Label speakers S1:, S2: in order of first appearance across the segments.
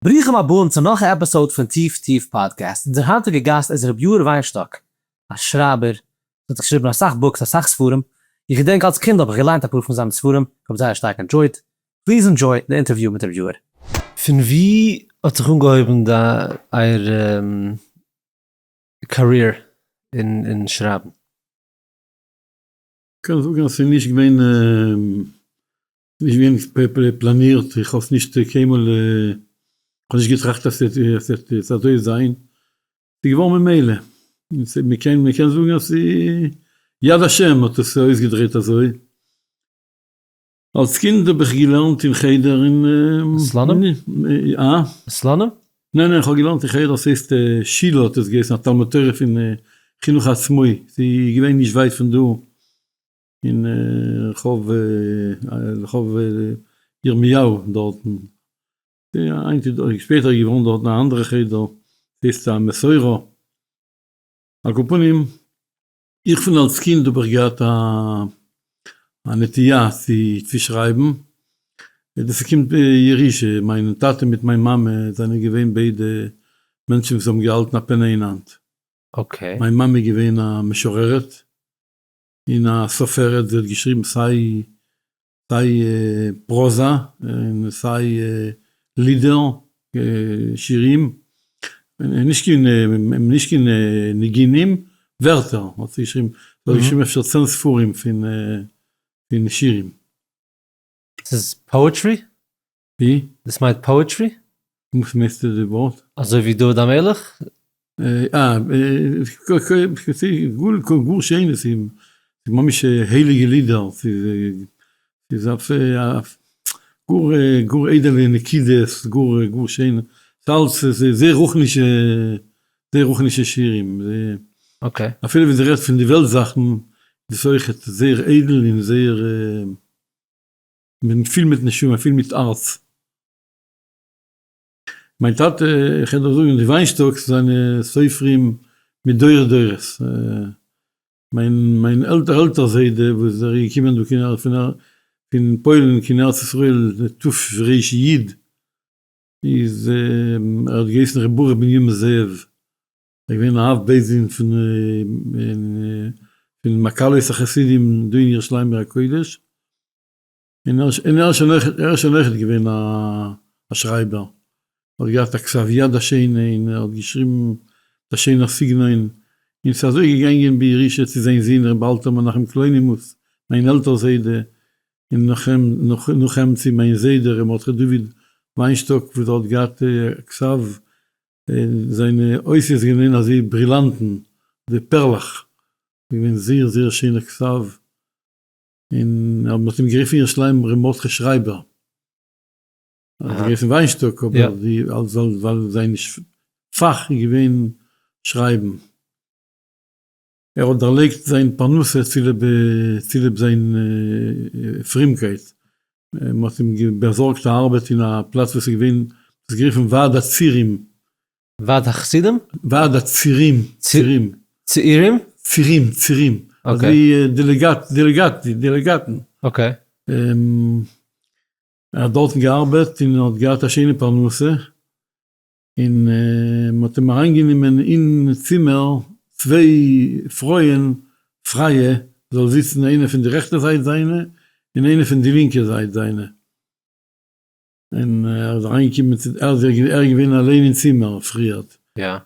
S1: ברוכים הבאים צו נאך א episode פון טיף טיף פאדקעסט. אונזער היינטיגע גאסט איז ר' יאיר וויינשטאק, א שרייבער, וואס האט געשריבן אסאך books, אסאך ספרים. איך געדענק אלס קינד האב איך געליינט אפאר פון זיינע ספרים, איך האב זייער שטארק enjoyed. Please enjoy די אינטערוויו מיט ר' יאיר. פון ווי האט זיך אנגעהויבן אייער קאריער אין שרייבן?
S2: כ'קען זאגן אז ס'איז נישט געווען נישט געווען פלאנירט, איך האב עס נישט קיינמאל, איך האב נישט געטראכט אז ס'וועט אזוי זיין, ס'איז געווארן ממילא, מ'קען מ'קען זאגן אז יד השם האט עס אויסגעדרייט אזוי. אלס קינד האב איך געלערנט אין חדר אין.
S1: סלאנים?
S2: אה?
S1: סלאנים?
S2: ניין ניין, איך האב געלערנט אין חדר ס'הייסט שילה האט עס געהייסן א תלמוד תורה פון חינוך עצמאי, ס'איז געווען נישט ווייט פון דא אין רחוב רחוב ירמיהו דארטן, היינט איז שפעטער איז געווארן דארטן א אנדערע חדר ס'הייסט א מסורה, על כל פנים איך פון אלס קינד האב איך געהאט א נטייה צו שרייבן, דאס קומט בירושה, מיין טאטע מיט מיין מאמע זענען געווען ביידע מענטשן וואס האבן געהאלטן א פענע אין האנט. מיין מאמע איז געווען א משוררת און א סופרת, זי האט געשריבן סיי סיי פראזע און סיי לידער, שירים, נישט קיין נישט קיין ניגונים, ווערטער האט זי געשריבן, זי האט געשריבן אפשר צען ספרים פון פון שירים.
S1: ס'איז poetry?
S2: ווי?
S1: דאס מיינט poetry?
S2: וואס מיינסטו די ווארט?
S1: אזוי ווי דוד המלך?
S2: אה, גאר שיין עס איז ממש הייליגע לידער, ס'איז גאר גאר איידעלע נקודות, גאר גאר שיין, ס'אלץ זייער רוחנישע זייער רוחנישע שירים, אפילו ווען זי רעדט פון די וועלט זאכן איז עס אויכעט זייער איידל און זייער פיל מיט נשמה, פיל מיט הארץ. מיין טאטע, איך קען דיר זאגן, די וויינשטאקס זענען סופרים מדורי דורות. מיין מיין עלטער עלטער זיידע וואס איז געקומען דא קיין פון פוילן קיין ארץ ישראל תרי, איז ער האט געהייסן ר' ברוך בנימין זאב, ער איז געווען א אב בית דין פון פון מקהלות החסידים דא אין ירושלים עיר הקודש. און ער איז שוין אויך, ער איז שוין אויכעט געווען א שרייבער, ער האט געהאט א כתב יד א שיינע און ער האט געשריבן מיט א שיינער סגנון, און ס'איז אזוי געגאנגען בירושה צו זיין זון רבי אלטר מנחם קלונימוס, מיין עלטער זיידע, און נאך אים, נאך אים צו מיין זיידע רבי מרדכי דוד וויינשטאק וואס האט געהאט א כתב, זיינע אותיות זענען געווען אזוי ברילאנטן, ווי פערלעך, געווען זייער זייער שיינער כתב. און מען האט אים גערופן אין ירושלים ר' מרדכי שרייבער, ער האט געהייסן וויינשטאק אבער די ווייל זיין פאך איז געווען שרייבן, ער האט דערלייגט זיין פרנסה צוליב זיין פרומקייט, מען האט אים באזארגט א ארבעט אין א פלאץ וואס איז געווען, עס איז גערופן ועד הצירים.
S1: ועד החסידים?
S2: ועד הצירים, צירים.
S1: צעירים?
S2: צירים, צירים. אזוי דעלעגאט, דעלעגאט, דעלעגאטן.
S1: Okay.
S2: ער האט דארטן געארבעט און האט געהאט א שיינע פרנסה, און מען האט אים אריינגענומען אין צימער צוויי פרויען פרייע, זאל זיצן איינע פון די רעכטע זייט זיינע און איינע פון די לינקע זייט זיינע. און ער איז אריינגעקומען צו, ער איז געווען אליין אין צימער פריערט.
S1: יא.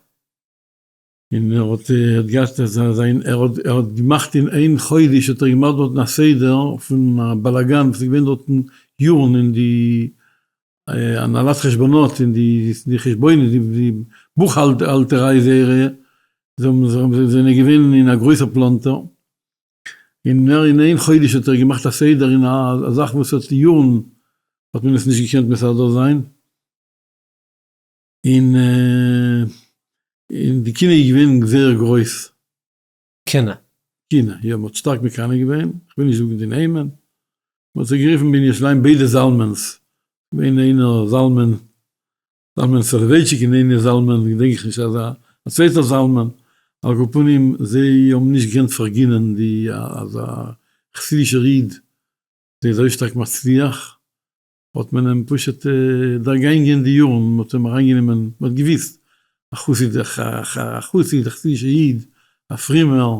S2: און ער האט געהאט אזא זיין, ער האט ער האט געמאכט אין איין חודש האט ער געמאכט דארטן א סדר פון א באלאגאן וואס איז געווען דארטן יארן אין די הנהלת חשבונות אין די די חשבונות די בוכהאלטעריי זייערע, זיי האבן זיי זענען געווען אין א גרויסער פלאנטער. און נאר אין איין חודש האט ער געמאכט א סדר אין א זאך וואס האט יארן האט מען עס נישט געקענט מסדר זיין, און און די קנאה איז געווען זייער גרויס.
S1: קנאה?
S2: קנאה, יא, מען האט שטארק מקנא געווען, איך וויל נישט זאגן די נעמען, מען האט זיי גערופן אין ירושלים ביידע זלמן'ס, געווען איינער זלמן זלמן סאלאווייטשיק און איינער זלמן געדענק איך נישט אזא א צווייטער זלמן, על כל פנים זיי האבן נישט געקענט פארגינען די אז א חסידישער איד איז אזוי שטארק מצליח. האט מען אים פשוט דערגאנגען די יארן, מען האט אים אריינגענומען, מען האט געוויסט א חסיד, א חסיד, א חסידישע איד, א פרומער,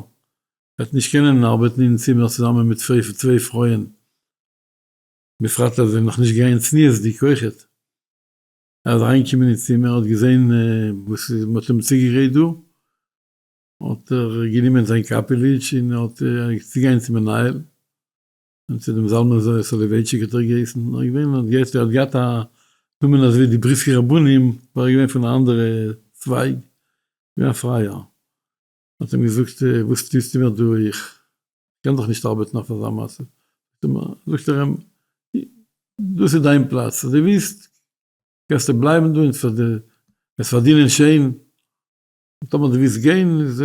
S2: וועט נישט קענען ארבעטן אין צימער צוזאמען מיט צוויי פרויען, בפרט אז זיי זענען נאכנישט געגאנגען צניעות'דיג אויכעט. ער איז אריינגעקומען אין צימער, האט געזען וואס מען האט אים צוגעגרייט דא, האט ער גענומען זיין קאפעליטש און האט צוגעגאנגען צום מנהל, און צו דעם זלמן סאלאווייטשיק האט ער געהייסן, ער איז געווען, ער האט געהאט א נאמען אזוי ווי די בריסקער רבנים, אבער ער איז געווען פון א אנדערע צווייג, געווען א פרייער, האט אים געזאגט וואס טוסטו מיר דא, איך קען דאך נישט ארבעטן אויף אזא מעשה, זאגט ער אים, דאס איז דיין פלאץ, אז דו ווילסט קענסטו בלייבן דא און וועסט פארדינען שיין, און טאמער דו ווילסט גיין איז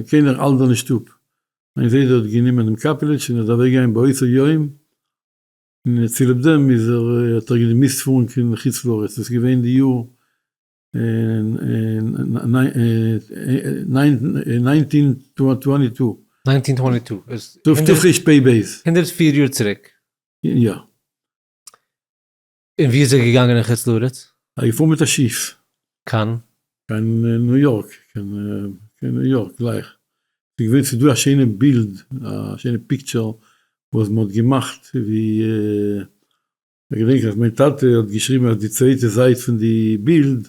S2: קיינער האלט דיר נישט אפ. מיין זיידע האט גענומען דעם קאפעליטש און איז אוועק געגאנגען באותו יום, און צוליב דעם איז ער האט ער געמוזט פארן קיין חוץ לארץ, דאס איז געווען די יאר 19 twenty two.
S1: 1922 איז
S2: תרפ"ב.
S1: 104 יאר צוריק.
S2: יא.
S1: און ווי איז ער געגאנגען אין חוץ לארץ?
S2: ער איז געפארן מיט א שיף.
S1: קיין?
S2: קיין ניו יארק, קיין ניו יארק גלייך. ס'איז געווען, ס'איז דא א שיינע בילד, א שיינע picture וואס מ'האט געמאכט ווי, איך געדענק אז מיין טאטע האט געשריבן אויף די צווייטע זייט פון די בילד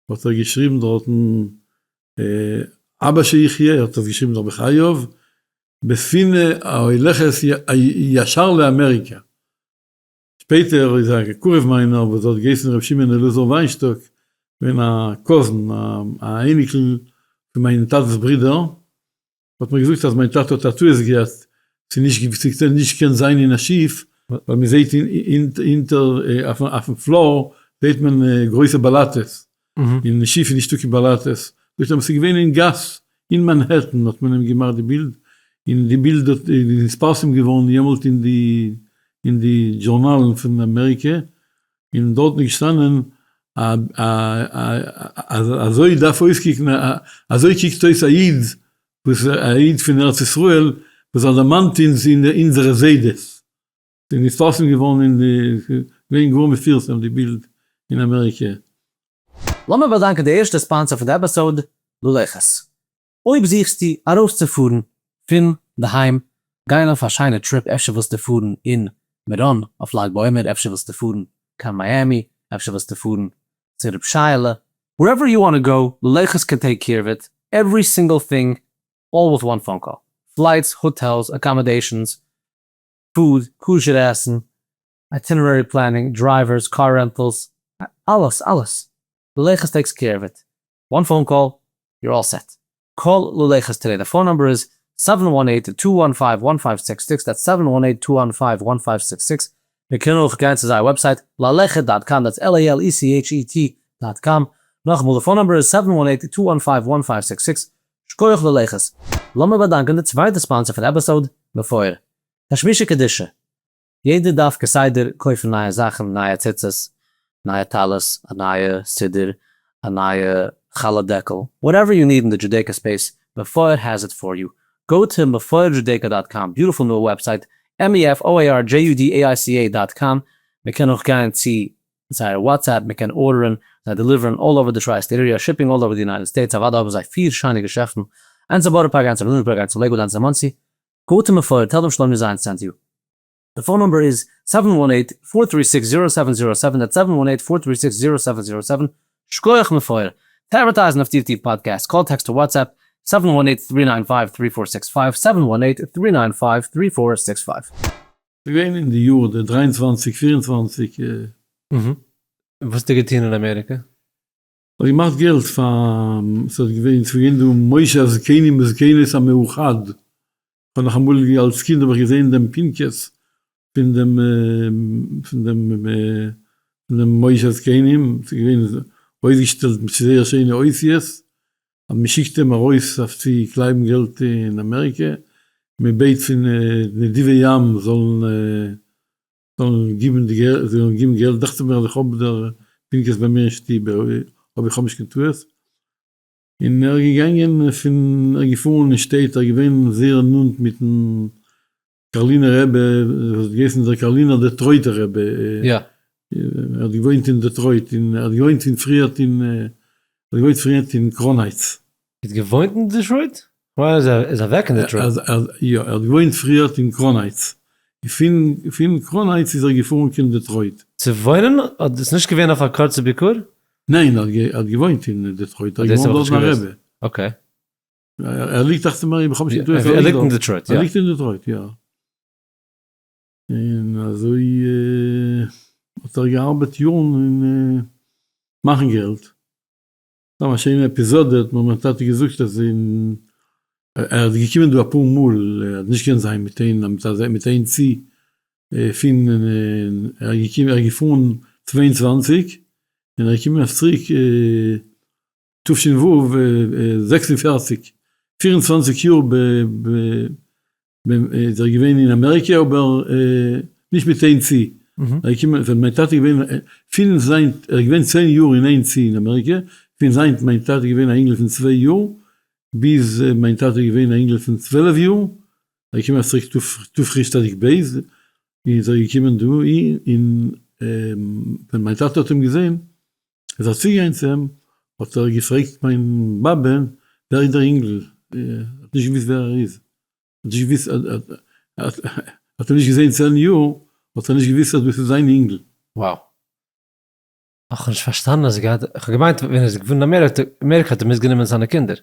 S2: האט ער געשריבן דארטן אבא שיחיה האט עס געשריבן נאך בחייו, בספינה ההולכת ישר לאמעריקא. שפעטער איז א קרוב מיינער וואס האט געהייסן ר' שמעון אלעזר וויינשטאק געווען א cousin א אייניקל פון מיין טאטעס ברודער, האט מיר געזאגט אז מיין טאטע האט א טעות געהאט ס'איז נישט געקענט זיין אין א שיף ווייל מען זעהט אונטער אויפן floor זעהט מען גרויסע באלאטעס, אין שיף איז נישטא קיין באלאטעס, זאגט ער ס'איז געווען אין גאס אין מאנהעטן האט מען אים געמאכט די בילד, און די בילד האט איז נתפרסם געווארן יעמאלט אין די אין די דזשורנאלן פון אמעריקע, און דארטן איז געשטאנען אז אזוי דארף אויסקוקן אזוי קוקט אויס א איד וואס א איד פון ארץ ישראל וואס האט דערמאנט אונז אונזערע זיידעס, ס'איז נתפרסם געווארן אין די, געווען גאר מפורסם די בילד אין אמעריקע.
S1: לאמיר באדאנקען די ערשטע sponsor פון די episode, ללכת. אויב זוכסטו ארויסצופארן פון די היים, גיין אויף א שיינע trip, אפשר ווילסטו פארן אין מירון אויף ל"ג בעומר, אפשר ווילסטו פארן קיין מיאמי, אפשר ווילסטו פארן צו רב שייעלע, wherever you wanna go, ללכת can take care of it, every single thing, all with one phone call, flights, hotels, accommodations, food, כשר עסן, itinerary planning, drivers, car rentals, אלעס אלעס, ללכת takes care of it, one phone call, you're all set. Call ללכת today, די phone number איז seven one eight two one five one five six six, that's seven one eight two one five one five six six, מען קען אויך גיין צו זייער website ללכת dot com, that's L A L E C H E T dot com, נאכאמאל די phone number איז seven one eight two one five one five six six, שקויעך ללכת. לאמיר באדאנקען די צווייטע sponsor פון די episode, מפואר. תשמישי קדושה. יעדער דארף כסדר קויפן נייע זאכן, נייע ציצית, נייע טלית, א נייע סידור, א נייע חלה דעקל, whatever you need אין די Judaica space, מפואר has it for you. Go to מפואר Judaica dot com, beautiful new website, M E F O A R J U D A I C A dot com, מען קען אויך גיין צו זייער WhatsApp, מען קען order ען, זיי deliver ן all over די tri state area, shipping all over די United States, אוודאי האבן זיי פיר שיינע געשעפטן, איינס אין בארא פארק, איינס אין וויליאמסבורג, איינס אין לעיקוואד, איינס אין מאנסי, go to מפואר, tell them שלומי זיין sent you. די phone number איז seven one eight four three six zero seven zero seven, that's seven one eight four three six zero seven zero seven, שקויעך מפואר. צו advertise ן אויף טיף טיף פאדקעסט, call text or WhatsApp, seven one eight three nine five three four six five, seven one eight three nine five three four six five.
S2: ס'איז געווען אין די יאר די דריי און צוואנציג פיר און צוואנציג.
S1: וואס האסטו געטון אין אמעריקע?
S2: כ'האב געמאכט געלט פאר, ס'האט געווען, ס'איז געווען דא משה הזקנים וזקנות המאוחד, כ'האב נאך אמאל אלס קינד האב איך געזען דעם פנקס פון דעם פון דעם פון דעם משה הזקנים, ס'איז געווען אויסגעשטעלט מיט זייער שיינע אותיות, אז מען שיקט אים ארויס אויף צו קלייבן געלט אין אמעריקע, מען בעט פון נדיבי ים זאלן זאלן גיבן די געלט, זאלן גיבן געלט, דאכט זיך מיר אז איך האב דער פנקס ביי מיר אין שטוב, אויב איך האב נישט קיין טעות, און ער איז געגאנגען פון, ער איז געפארן אין שטעט, ער איז געווען זייער נאנט מיטן קארלינער רבי, וואס האט געהייסן דער קארלינער דעטרויטער רבי.
S1: יא.
S2: ער האט געוואוינט אין דעטרויט, און ער האט געוואוינט אין פריערט אין, ער האט געוואוינט פריערט אין קראון הייטס.
S1: ער האט געוואוינט אין דעטרויט? כ'מיין אז ער איז אוועק אין דעטרויט.
S2: יא, ער האט געוואוינט פריערט אין קראון הייטס, און פון קראון הייטס איז ער געפארן קיין דעטרויט.
S1: צו וואוינען? אדער איז נישט געווען אויף א קורצע ביקור?
S2: ניין, ער האט געוואוינט אין דעטרויט, ער איז געווארן דארט א רבי.
S1: okay.
S2: ער ליגט דאכט זיך מיר, איך האב נישט געטון.
S1: ער ליגט אין דעטרויט, יא.
S2: ער ליגט אין דעטרויט, יא. און אזוי האט ער געארבעט יארן אין מאכן געלט. סתם א שיינע עפיזאדע האט מיר מיין טאטע געזאגט אז אין ער איז געקומען דא אפאר מאל, ער האט נישט געקענט זיין מיט איין מיט איין צי פון ער איז געקומען ער איז געפארן 22 און ער איז געקומען אויף צוריק תש"ו 46, 24 יאר ב ב איז ער געווען אין אמעריקע אבער נישט מיט איין צי, ער איז געקומען ווען מיין טאטע איז געווען פון זיין ער איז געווען 10 יאר אין איין צי אין אמעריקע, פון זייט מיין טאטע איז געווען א אינגל פון 2 יאר ביז מיין טאטע איז געווען א אינגל פון 12 יאר, ער איז געקומען צוריק תרצ"ב איז ער געקומען דא און ווען מיין טאטע האט אים געזען איז ער צוגעגאנגען צו אים, האט ער געפרעגט מיין באבע ווער איז דער אינגל, ער האט נישט געוואוסט ווער ער איז, האט נישט געוואוסט, האט אים נישט געזען 10 יאר, האט ער נישט געוואוסט אז דאס איז זיין אינגל.
S1: Wow. איך האב נישט פארשטאנען אז ער געהאט, איך האב געמיינט ווען ער איז געפארן אין אמעריקע האט ער מיטגענומען זיינע קינדער.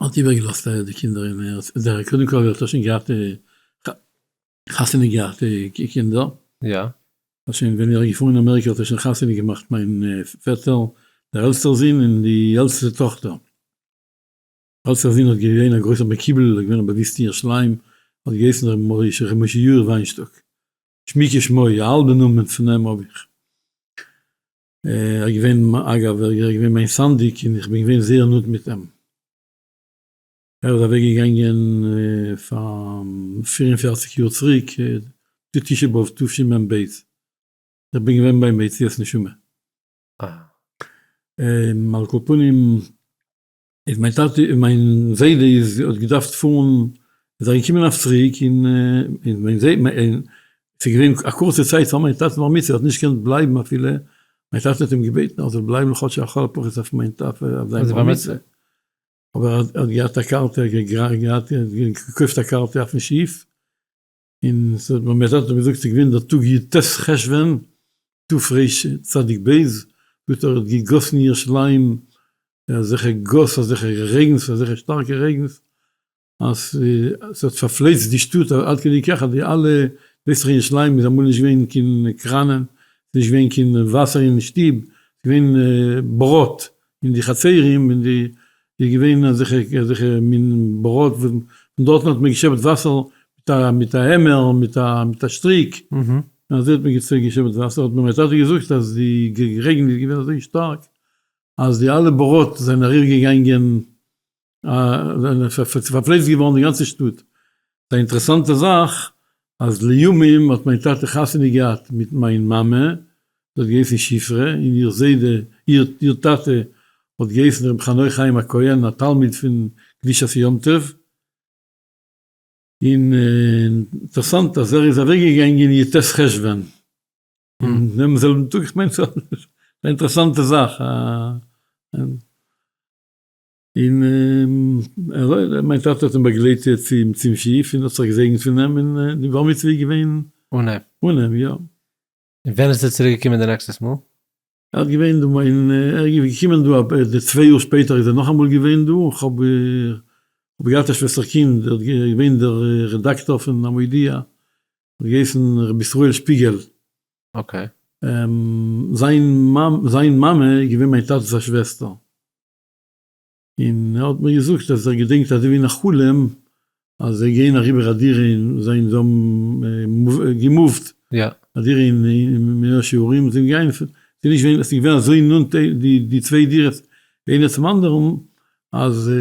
S2: האט איבערגעלאזט די קינדער אין ארץ, דער קודם כל האט ער שוין געהאט חתונה געהאט קינדער.
S1: יא.
S2: האט שוין ווען ער איז געפארן אין אמעריקע האט ער שוין חתונה געמאכט מיין פעטער דער עלטסטער זון און די עלטסטע טאכטער. עלטסטער זון האט געווען א גרויסער מקובל, ער איז געווען א באוויסט אין ירושלים, האט געהייסן ר' משה יאיר וויינשטאק, שמי כשמו, א האלבע נאמען פון אים האב איך. ער איז געווען, אגב, ער איז געווען מיין סנדק און איך בין געווען זייער נאנט מיט אים. ער איז אוועק געגאנגען פאר 44 יאר צוריק, תשעה באב תשמ"ב. איך בין געווען ביים יציאת נשמה. על כל פנים איז מיין טאטע, מיין זיידע איז האט געדארפט פארן, איז ער געקומען אויף צוריק און מיין זיידע, ס'איז געווען א קורצע צייט פאר מיין טאטע'ס בר מצוה, ער האט נישט געקענט בלייבן אפילו, מיין טאטע האט אים געבעטן ער זאל בלייבן כאטש לכל הפחות אויף מיין טאטע אויף זיין בר מצוה, אבער ער האט געהאט א קארטע, ער האט געהאט געקויפט א קארטע אויפן שיף, און ס'האט מיר מיין טאטע האט געזאגט ס'איז געווען דער טאג י"ט חשוון תרצ"ב, זאגט ער האט געגאסן אין ירושלים אזעלכע גאס אזעלכע רעגנס אזעלכע שטארקע רעגנס אז ס'האט פארפלייצט די שטאט עד כדי כך אז די אלע ווייסט איך אין ירושלים איז אמאל נישט געווען קיין קראנען, ס'איז נישט געווען קיין וואסער אין שטוב, ס'איז געווען בורות אין די חצרים אין די איז געווען אזעלכע אזעלכע מין בורות וואס פון דארטן האט מען געשעפט וואסער מיט א מיט א עמער מיט א מיט א שטריק, און אזוי האט מען געשעפט וואסער, האט מיר מיין טאטע געזאגט אז די רעגן איז געווען אזוי שטארק אז די אלע בורות זענען אריבערגעגאנגען פארפלייצט געווארן די גאנצע שטאט. ס'איז א אינטערעסאנטע זאך אז לימים האט מיין טאטע חתונה געהאט מיט מיין מאמע, זי האט געהייסן שפרה, און איר זיידע, איר טאטע האט געהייסן ר' חנוך חיים הכהן, א תלמיד פון קדושת יום טוב, און אינטערעסאנט אז ער איז אוועקגעגאנגען י"ט חשוון, אין דעם זעלבן טאג, איך מיין ס'איז א אינטערעסאנטע זאך. און מיין טאטע האט אים באגלייט צום שיף און האט זיך געזעגנט פון אים און די בר מצוה איז געווען
S1: אן אים.
S2: אן אים, יא.
S1: און ווען איז ער צוריק געקומען די נעקסטעס מאל?
S2: ער האט געווען דא אין, ער איז געקומען דא די צוויי יאר שפעטער איז ער נאכאמאל געווען דא, איך האב געהאט א שוועסטער קינד, ער האט געווען דער רעדאקטאר פון המודיע, האט געהייסן רבי ישראל שפיגעל.
S1: okay.
S2: זיין מאמע איז געווען מיין טאטע'ס א שוועסטער. און ער האט מיר געזאגט אז ער געדענקט אזוי ווי אין א חלום אז זיי גייען אריבער א דירה אין זיי האבן געמופט א דירה אין מאה שערים, זיי גייען ס'איז נישט געווען ס'איז געווען אזוי נאנט די צוויי דירות איינער צום אנדערן אז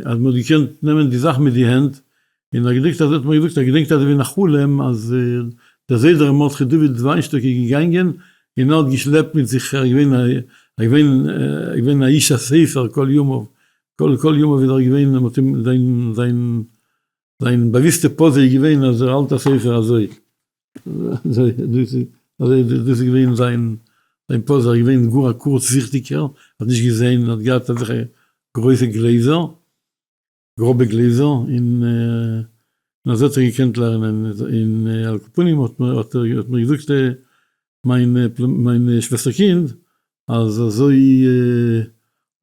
S2: אז מ'האט געקענט נעמען די זאך מיט די הענט, און ער געדענקט אזוי האט מיר געזאגט ער געדענקט אזוי ווי אין א חלום אז דער זיידע ר' מרדכי דוד וויינשטאק איז געגאנגען און ער האט געשלעפט מיט זיך ער איז געווען א געווען געווען א איש הספר כל ימיו כל כל ימיו איז ער געווען מ'האט אים זיין זיין זיין באוויסטע פאזע איז געווען אז ער האלט א ספר אזוי. דאס איז געווען זיין פאזע, ער איז געווען גאר א קורצזיכטיגער, האט נישט געזען, האט געהאט אזעלכע גרויסע גלעזער, גראבע גלעזער, און אזוי האט ער געקענט לערנען, און על כל פנים האט מיר געזאגט מיין מיין שוועסטער קינד אז אזוי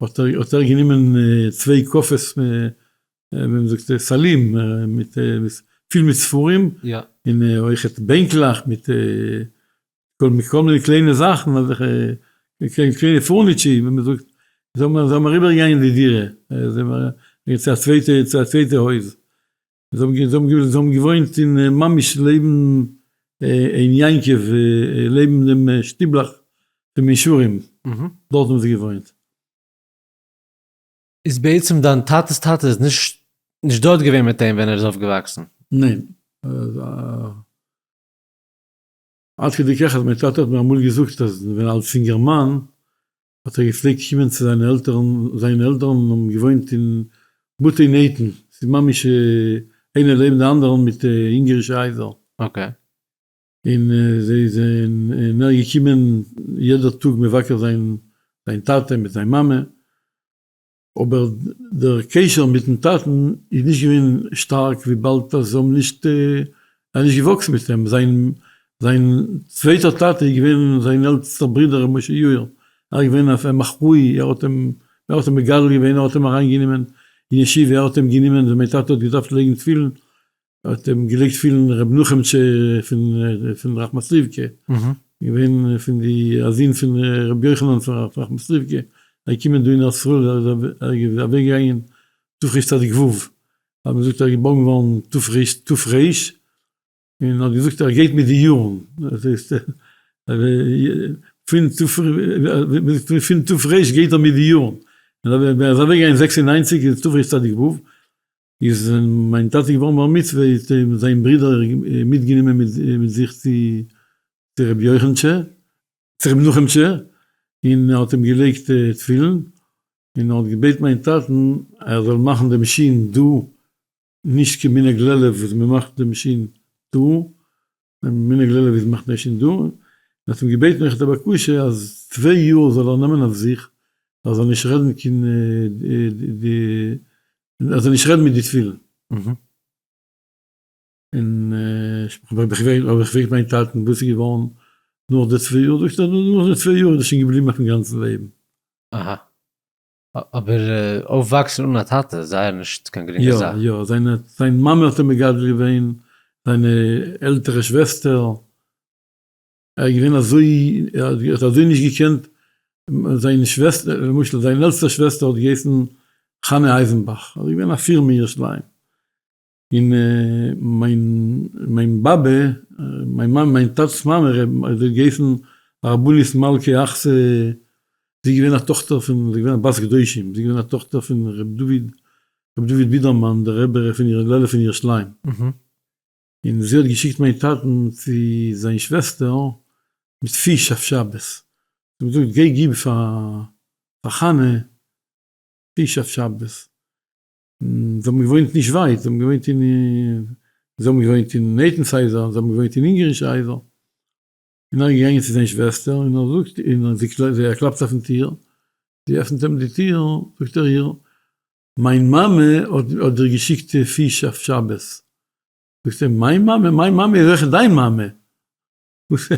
S2: האט ער גענומען צוויי קאפעס ווי מען זאגט סלים מיט פיל מיט ספרים און אויכעט בענקלעך מיט כל מיני קליינע זאכן אזעלכע קליינע furniture ווי מען זאגט זיי האבן אריבערגעגאנגען די דירה צו א צווייטע צו א צווייטע הויז זיי האבן געוואוינט אין ממש לעבן עין יעקב לעבן דעם שטיבלעך פון מישורים דארט האבן זיי געוואוינט.
S1: איז בעצם דיין טאטע'ס טאטע איז נישט נישט דארט געווען מיט אים ווען ער איז אויפגעוואקסן?
S2: ניין. עד כדי כך אז מיין טאטע האט מיר אמאל געזאגט אז ווען אלס אינגערמאן האט ער געפלעגט קומען צו זיינע עלטערן, זיינע עלטערן האבן געוואוינט אין בתי נתן, ס'איז ממש איינער לעבן די אנדערן מיט אונגערישע הייזער.
S1: okay.
S2: און זיי זענען ער געקומען יעדער טאג מבקר זיין זיין טאטע מיט זיין מאמע, אבער דער קשר מיטן טאטן איז נישט געווען שטארק וויבאלד אז זיי האבן נישט, ער איז נישט געוואקסן מיט אים, זיין זיין צווייטער טאטע איז געווען זיין עלטסטער ברודער ר' משה יאיר, ער איז געווען אויף אים אחראי, ער האט אים ער האט אים מגדל געווען, ער האט אים אריינגענומען אין ישיבה, ער האט אים גענומען ווען מיין טאטע האט געדארפט לייגן תפילין, האט אים געלייגט תפילין ר' נחום'טשע פון פון ראחמסטריווקע, געווען פון די א זון פון ר' יוחנן פון ראחמסטריווקע, ער איז געקומען דא אין ארץ ישראל, ער איז אוועק געגאנגען תרצ"ו, אז מען זאגט ער איז געבוירן געווארן תר, און האט געזאגט ער גייט מיט די יארן, דאס הייסט פון תר גייט ער מיט די יארן, ווען ער איז אוועק געגאנגען 96 איז תרצ"ו, איז ווען מיין טאטע געווארן בר מצוה האט אים זיין ברודער מיטגענומען מיט זיך צו רבי יוחנ'טשע, צו רבי נחום'טשע, און ער האט אים געלייגט תפילין, און ער האט געבעטן מיין טאטן ער זאל מאכן דעם שין דא, נישט כמנהג לעלוב וואס מען מאכט דעם שין דא, מנהג לעלוב איז מאכט מען שין דא, און האט אים געבעטן אויך די בקשה אז צוויי יאר זאל ער נעמען אויף זיך ער זאל נישט רעדן קיין די ער זאל נישט רעדן מיט די תפילין. און האב איך געפרעגט מיין טאטן וואס איז געווארן נאך די צוויי יאר, זאגט ער נאך די צוויי יאר איז עס שוין געבליבן אויפן גאנצן לעבן.
S1: אהא. אבער אויפוואקסן אן א טאטע איז זייער נישט קיין גרינגע זאך.
S2: יא יא, זיינע זיין מאמע האט אים מגדל געווען, זיינע עלטערע שוועסטער, ער איז געווען אזוי, ער האט אזוי נישט געקענט זיין שוועסטער, למשל זיין עלטסטע שוועסטער האט געהייסן חנה אייזנבאך, זי איז געווען א פירמע אין ירושלים, און מיין מיין באבע, מיין מאמע, מיין טאטע'ס מאמע, זי האט געהייסן הרבנית מלכה אחסה, זי איז געווען א טאכטער פון, זי איז געווען א בת קדושים, זי איז געווען א טאכטער פון ר' דוד, ר' דוד בידערמאן, דער רבי פון לעלוב פון ירושלים. און זי האט געשיקט מיין טאטן צו זיין שוועסטער מיט פיש אויף שבת, זי האט געזאגט גיי גיב פאר חנה פיש אויף שבת, און זיי האבן געוואוינט נישט ווייט, זיי האבן געוואוינט אין, זיי האבן געוואוינט אין נתן'ס הייזער, זיי האבן געוואוינט אין אונגערישע הייזער, און ער איז געגאנגען צו זיין שוועסטער און ער זאגט, און זי ער קלאפט אויפן טיר, זי עפנט אים די טיר, זאגט ער איר, מיין מאמע האט דיר געשיקט פיש אויף שבת. זאגט ער, מיין מאמע? מיין מאמע איז אויך דיין מאמע. וואס?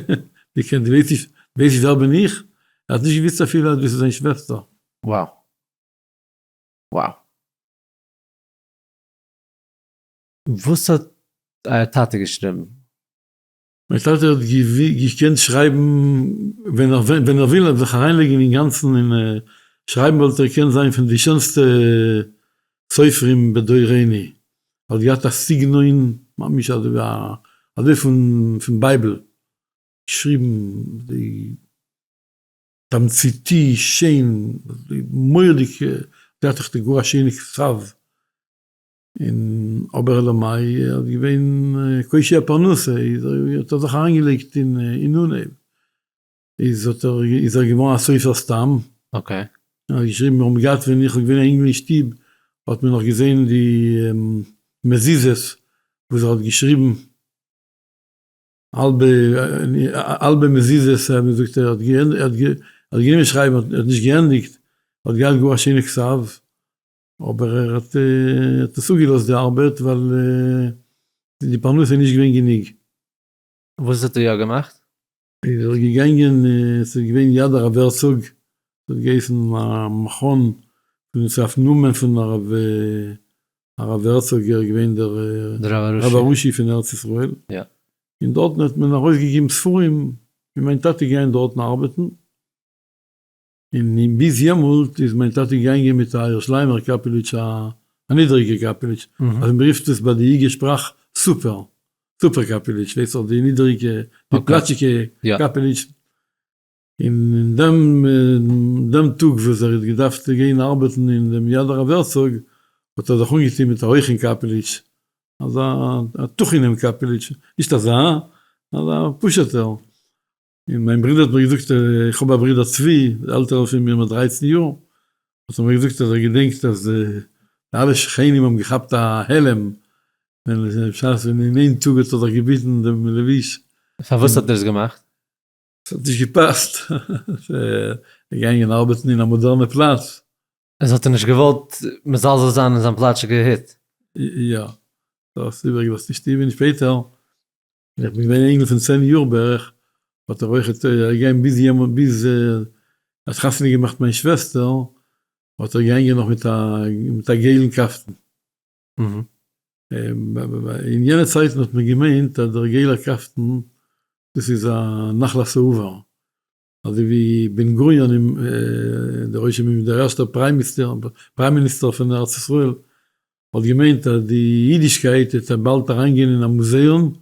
S2: די קענסט, די ווייסט נישט, ווייסט נישט ווער בין איך? ער האט נישט געוויסט אפילו אז דאס איז זיין שוועסטער.
S1: Wow. Wow. וואס האט אייער טאטע געשריבן?
S2: מיין טאטע האט געקענט שרייבן ווען ער ווען ער וויל זיך אריינלייגן אינגאנצן אין שרייבן וואלט ער געקענט זיין פון די שענסטע סופרים בדורינו, ער האט געהאט א סגנון ממש אזוי ווי א אזוי פון פון Bible געשריבן די תמציתי שיין מורא'דיג געהאט אויך גאר א שיינע כתב. און אבער אלא מאי ער האט געווען קושי הפרנסה איז האט ער זיך אריינגעלייגט אין אין אנהייב איז האט ער איז ער געווארן א סופר סתם.
S1: okay.
S2: ער האט געשריבן מיר האבן געהאט ווען איך האב געווען א אינגל אין שטוב האט מען נאך געזען די מזוזות וואס ער האט געשריבן. האלבע האלבע מזוזות ווי מ'זאגט ער האט האט גענומען שרייבן ער האט נישט געענדיגט, ער האט געהאט גאר א שיינע כתב, אבער ער האט עס אפגעלאזט די ארבעט ווייל די פרנסה איז נישט געווען גענוג.
S1: וואס האט ער יא געמאכט?
S2: איז ער געגאנגען, עס איז געווען יד הרב הערצאג, עס האט געהייסן א מכון פון עס איז אויפן נאמען פון הרב הרב הערצאג ער איז געווען דער רב הראשי פון ארץ ישראל, און דארטן האט מען ארויסגעגעבן ספרים, און מיין טאטע איז געגאנגען דארטן ארבעטן, און ביז יעמאלט איז מיין טאטע געגאנגען מיט א ירושלימ'ער קאפעליטש א נידעריגע קאפעליטש, אז מען רופט עס ביי די היגע שפראך סופער, סופער קאפעליטש, ווייסט דאך די נידעריגע, די פלאטשיגע קאפעליטש, און אין דעם דעם טאג וואס ער האט געדארפט גיין ארבעטן אין דעם יד הרב הערצאג האט ער זיך אנגעטון מיט א הויכן קאפעליטש, אזא א טוכענעם קאפעליטש, נישט אזא, אזא פשוט'ער, און מיין ברודער האט מיר געזאגט, איך האב א ברודער צבי, עלטערער פון מיר מיט דרייצן יאר, האט ער מיר געזאגט אז ער געדענקט אז די אלע שכנים האבן געכאפט א העלם ווען בשעת ווען אין איין טאג האט ער זיך געביטן דעם לבוש.
S1: פארוואס האט ער עס געמאכט?
S2: עס האט נישט געפאסט, געגאנגען ארבעטן אין א מאדערנע פלאץ.
S1: עס האט ער נישט געוואלט מזלזל זיין אין זיין פלאטשיגע הוט.
S2: יא, דאס איבערגעלאזט אין שטוב און שפעטער ווען איך בין געווען א אינגל פון 10 יאר בערך, האט ער אויך געגאנגען ביז יעמאלט ביז ער האט חתונה געמאכט מיין שוועסטער, האט ער געגאנגען נאך מיט א מיט א געלן קאפטן. אין יענע צייטן האט מען געמיינט אז דער געלער קאפטן דאס איז א נחלת העבר, אזוי ווי בן גוריון און דער ראש הממשלה דער ערשטער prime minister פון ארץ ישראל האט געמיינט אז די אידישקייט וועט באלד אריינגיין אין א מוזעאום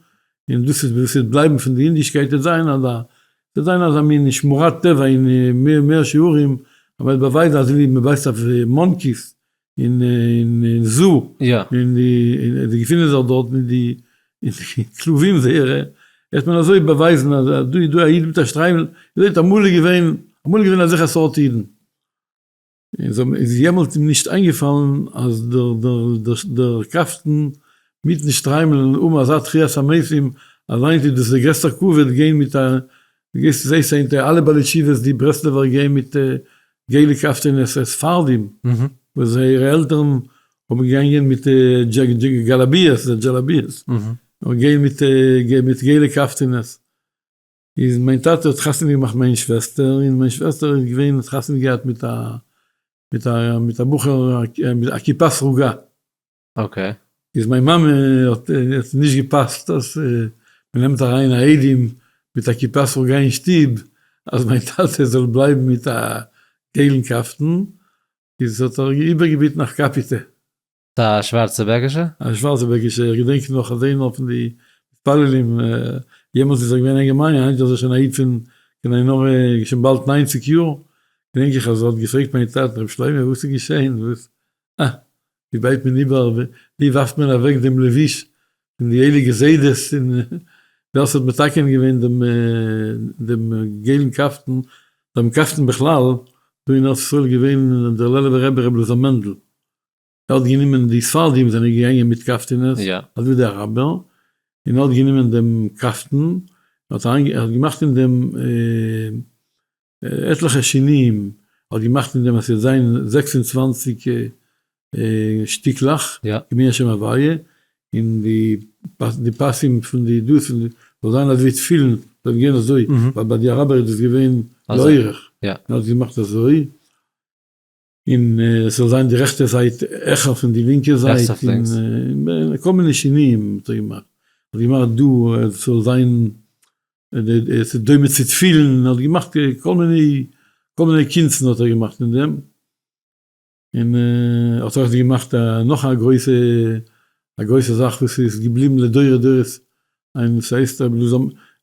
S2: און דאס איז וואס וועט בלייבן פון די אידישקייט וועט זיין אזא וועט זיין אזא מין שמורת טבע אין מאה שערים אז מען וועט באווייזן אזוי ווי מען ווייזט אויף monkeys אין zoo, און די געפינען זיך דארט מיט די כלבים זייערע, וועט מען אזוי באווייזן אז דא איז דא א איד מיט א שטריימל, איר זעט אמאל איז געווען, אמאל איז געווען אזעלכע סארט אידן, און זיי האבן, איז יעמאלט אים נישט איינגעפאלן אז דער קאפטן מיטן שטריימל האבן אזא תחיית המתים, אז היינט איז דאס דער גרעסטער כבוד גיין מיט א, דו גייסט זעסט היינט אלע בעלי תשובות די ברסלב'ער גייען מיט געלע קאפטענעס ספרדים וואס זייערע עלטערן האבן געגאנגען מיט גאלאביעס דזשאלאביעס און גייען מיט מיט געלע קאפטענעס איז מיין טאטע האט חתונה געמאכט מיין שוועסטער און מיין שוועסטער איז געווען האט חתונה געהאט מיט א מיט א מיט א בחור א כיפה סרוגה.
S1: okay.
S2: איז מיין מאמע האט נישט געפאסט אז מען נעמט אריין א איידעם מיט א כיפה סרוגה אין שטוב אז מיין טאטע זאל בלייבן מיט א געלן קאפטן, איז האט ער איבערגעביטן אויף קאפיטע.
S1: א שווארצע בעקישע?
S2: א שווארצע בעקישע, איך געדענק נאך אז איינער פון די מתפללים, יעמאלטס איז ער געווען א אינגערמאן, היינט איז ער שוין א איד פון קיין עין הרע שוין באלד 90 יאר, געדענק איך אז ער האט געפרעגט מיין טאטן ר' שלמה וואס איז געשען, וואס אה, ווי בייט מען איבער, ווי ווארפט מען אוועק דעם לבוש פון די הייליגע זיידעס, און ווער ס'האט מתקן געווען דעם דעם געלן קאפטן, דעם קאפטן בכלל, דא אין ארץ ישראל איז געווען דער לעלובער רבי ר' אלעזר מענדל, ער האט גענומען די ספרדים זענען געגאנגען מיט קאפטינעס, אזוי ווי די אראבער, און ער האט גענומען דעם קאפטן, ער האט געמאכט אין דעם עטליכע שינויים האט געמאכט אין דעם אז ס'וועט זיין 26 שטיקלעך כמי השם הוויה, און די פסים פון די דאס זאל זיין אזוי ווי תפילין, זאל גיין אזוי, ווייל ביי די אראבער איז דאס געווען לאורך, און האט געמאכט אזוי, און עס זאל זיין די רעכטע זייט העכער פון די לינקע זייט, און כל מיני שינויים האט ער געמאכט, האט געמאכט דא עס זאל זיין עס איז דומה צו תפילין, האט געמאכט כל מיני כל מיני קונצן האט ער געמאכט אין דעם, און האט אויך געמאכט נאך א גרויסע א גרויסע זאך וואס איז געבליבן לדורי דורות, און ס'הייסט רבי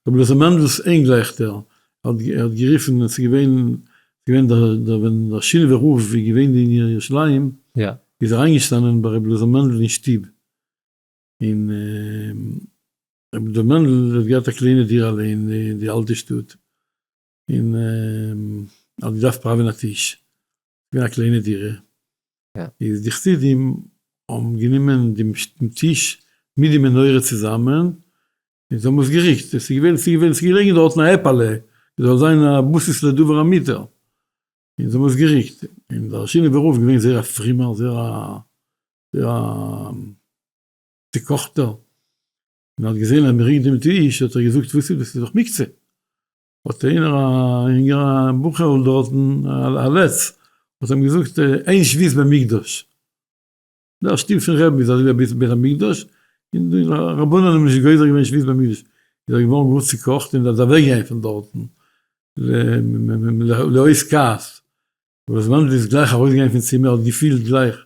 S2: אלעזר מענדל'ס אינגלייכטער האט גערופן, עס איז געווען געווען דער ווען דער שינאווער רב איז געווען אין ירושלים, איז ער איינגעשטאנען ביי רבי אלעזר מענדל אין שטוב, און רבי אלעזר מענדל האט געהאט א קליינע דירה'לע אין די אלטע שטאט, און האט געדארפט פראווען א טיש, געווען א קליינע דירה, איז די חסידים האבן גענומען דעם טיש מיט די מנורה צוזאמען, און זיי האבן עס געריקט, עס איז געווען, עס איז געווען, עס איז געלעגן דארטן א עפעלע, עס זאל זיין א בסיס לדבר המותר, און זיי האבן עס געריקט, און דער שינאווער רב איז געווען זייער א פרומער, זייער א, זייער א צוקאכטער, און האט געזען אז מען ריקט דעם טיש, האט ער געזאגט, וואס איז דאס, איז דאך מוקצה. האט איינער א אינגער א בחור'ל דארטן, א לץ, האט אים געזאגט, אין שבות במקדש. דער שטוב פון רבי'ן איז אזוי ווי א בית המקדש, און די רבנן האבן נישט גוזר געווען שבות במקדש, איז ער געווארן גאר צוקאכט און איז אוועק געגאנגען פון דארטן, לאות כעס, ר' מענדל איז גלייך ארויס געגאנגען פון צימער, האט געפילט גלייך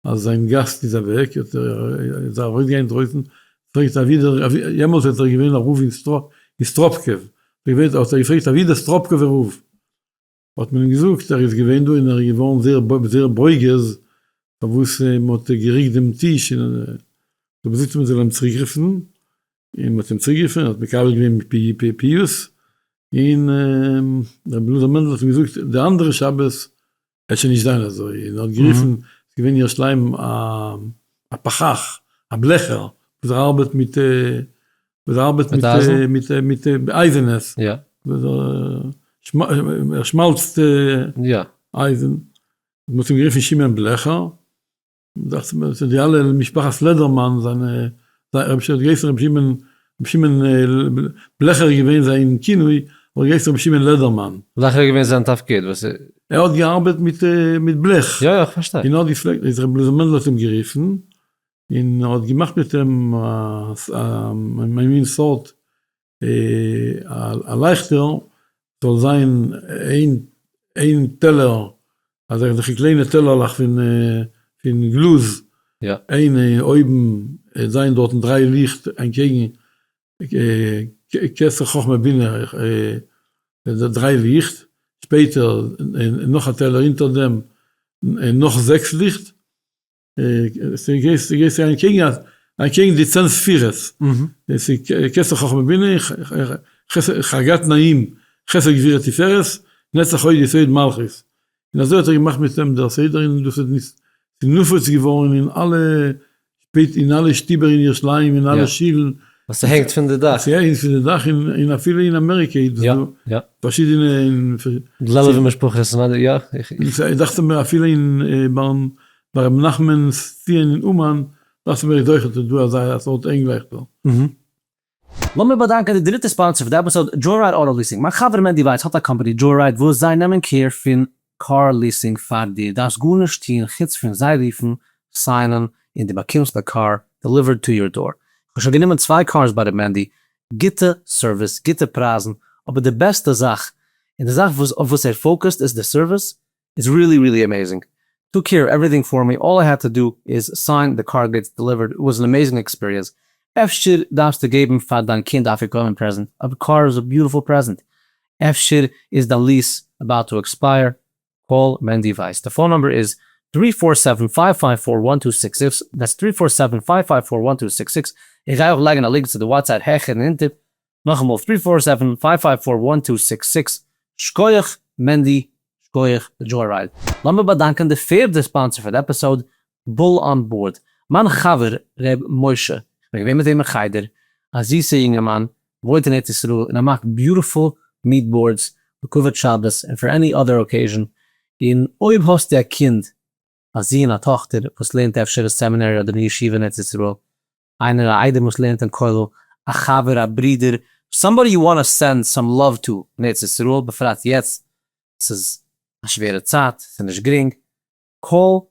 S2: אז זיין גאסט איז אוועק, האט ער איז ער ארויס געגאנגען דרויסן, פרעגט אווי דער, יעמאלטס איז ער געווען א רב אין סטראפקעוו, האט ער געפרעגט אווי דער סטראפקעווער רב, האט מען אים געזאגט ער איז געווען דא און ער איז געווארן זייער זייער ברוגז פארוואס מען האט געריקט דעם טיש און האט געזאגט מען זאל אים צוריק רופן און מען האט אים צוריק גערופן ער האט מקבל געווען פיוס און רבי אלעזר מענדל האט אים געזאגט די אנדערע שבת וועט שוין נישט זיין אזוי און ער האט גערופן ס'איז געווען אין ירושלים א פחח א בלעכער וואס ער ארבעט מיט וואס ער ארבעט מיט מיט מיט אייזענעס, ער שמאלצט אייזן, מען האט אים גערופן שמעון בלעכער, דאכט זיך מיר די אלע משפחת לעדערמאן זיינע, רבי שמעון האט געהייסן רבי שמעון, רבי שמעון בלעכער איז געווען זיין כינוי, האט געהייסן רבי שמעון לעדערמאן.
S1: בלעכער איז געווען זיין תפקיד? וואס איז?
S2: ער האט געארבעט מיט מיט בלעך.
S1: יא יא איך פארשטיי.
S2: און ער האט געפלעגט, איז רבי אלעזר מענדל האט אים גערופן, און ער האט געמאכט מיט אים א מין סארט א לייכטער זאל זיין איין טעלער, אזעלכע קליינע טעלערלעך פון גלאז, איין אויבן זיין דארטן דריי ליכט אנטקעגן כתר חכמה בינה, דריי ליכט, שפעטער נאך א טעלער אונטער דעם נאך זעקס ליכט, ס'גייט אנטקעגן אנטקעגן די 10 ספירות, ס'איז כתר חכמה בינה, חג"ת נעים, חסד גבורה תפארת, נצח הוד יסוד מלכות. און אזוי האט ער געמאכט מיט אים דער סדר און דאס איז נפוץ געווארן אין אלע שפעט אין אלע שטיבער אין ירושלים אין אלע שילן.
S1: וואס ס'הענגט פון די דאך.
S2: ס'הענגט פון די דאך און אפילו אין אמעריקע איז דא פארשידענע.
S1: לעלוב'ע משפחות און אנדערע
S2: יא. דאכט זיך מיר אפילו אין ביים ביי רבי נחמנ'ס ציון אין אומאן דאכט זיך מיר איז אויכעט דא אזא סארט הענגלייכטער.
S1: לאמיר באדאנקען די דריטע sponsor פון די episode, Joyride Auto Leasing. מיין חבר מענדי ווייס האט א קאמפאני Joyride וואס זיי נעמען care פון קאר leasing פאר דיר, דארפסט גארנישט טון חוץ פון זיי רופן, סיינען, און דו באקומסט א קאר delivered to your door. איך האב שוין גענומען צוויי קארס ביי ר' מענדי, גוטע סערוויס, גוטע פרייזן, אבער די בעסטע זאך, און די זאך וואס אויף וואס ער focused איז די סערוויס, איז really really amazing, took care everything for me, all I had to do is sign the car gets delivered, it was an amazing experience, אפשר דארפסטו געבן פאר דיין קינד א אפיקומן present, א קאר איז א beautiful present, אפשר איז דיין lease about to expire, call מענדי ווייס, די phone number איז three four seven five five four one two six six, that's three four seven five five four one two six six, איך גיי אויך לייגן א link צו די website העכער און אונטער, נאכאמאל three four seven five five four one two six six, שקויעך מענדי, שקויעך Joyride. לאמיר באדאנקען די פערדע sponsor פאר די episode, Bull on Board. מיין חבר ר' משה, כ'בין געווען מיט אים אין חדר, א זיסע יונגערמאן, וואוינט אין ארץ ישראל און ער מאכט beautiful meat boards לכבוד שבת און פאר any other occasion, און אויב האסטו א קינד, א זון א טאכטער וואס לערנט אפשר אין סעמינערי אדער אין ישיבה אין ארץ ישראל, איינער א איידעם וואס לערנט אין כולל, א חבר א ברודער, somebody you wanna send some love to אין ארץ ישראל, בפרט יעצט ס'איז א שווערע צייט, ס'איז נישט גרינג, call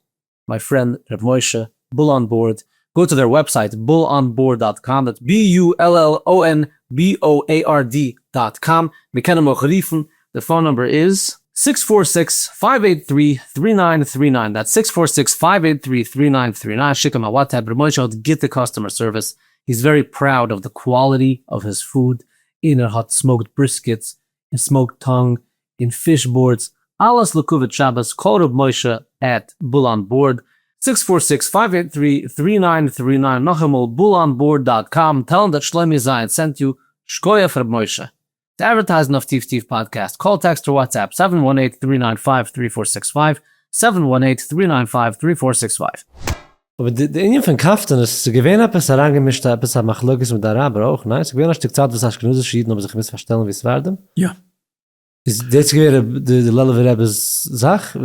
S1: my friend ר' משה, Bull on Board, go to their website bullonboard dot com, that's B U L L O N B O A R D dot com, מען קען אים אויך רופן, די phone number איז. six four six five eight three three nine three nine, that's six four six five eight three three nine three nine, שיק אים א WhatsApp, ר' משה האט גוטע customer service, he is very proud of the quality of his food, און ער האט smoked briskets און smoked tongue און fish boards, אלעס לכבוד שבת, call ר' משה at Bull on Board, six four six five eight three three nine three nine, נאכאמאל Bull on Board dot com, tell אים that שלומי זיין sent you, שקויעך ר' משה. צו אדווערטייזן אויף טיף טיף פאדקעסט, call text or WhatsApp seven one eight three nine five three four six five, seven one eight three nine five three four six five. אבער די ענין פון קאפטן איז ס'איז געווען עפעס אריינגעמישט עפעס א מחלוקת מיט די אראבער אויך, ניין? ס'איז געווען א שטיק צייט וואס אשכנזישע אידן האבן זיך געמוזט פארשטעלן ווי ספרדים?
S2: יא.
S1: איז דאס געווען די לעלובער רבי'ס זאך?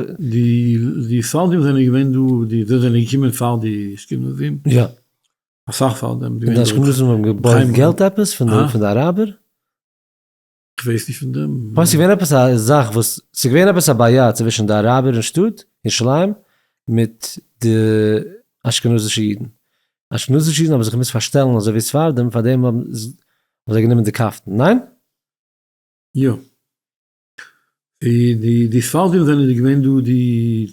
S2: די ספרדים זענען געווען דא, די זיי זענען געקומען פאר די אשכנזים.
S1: יא.
S2: אסאך פאר דעם.
S1: און די אשכנזים האבן געבארגט געלט עפעס פון די אראבער?
S2: כ'ווייס נישט פון דעם.
S1: כ'מיין ס'איז געווען עפעס א זאך וואס, ס'איז געווען עפעס א בעיה צווישן די אראבער אין שטאט ירושלים מיט די אשכנזישע אידן. אשכנזישע אידן האבן זיך געמוזט פארשטעלן אזוי ווי ספרדים, פארדעם האבן זיי גענומען די קאפטן, ניין?
S2: יא. די ספרדים זענען געווען דא די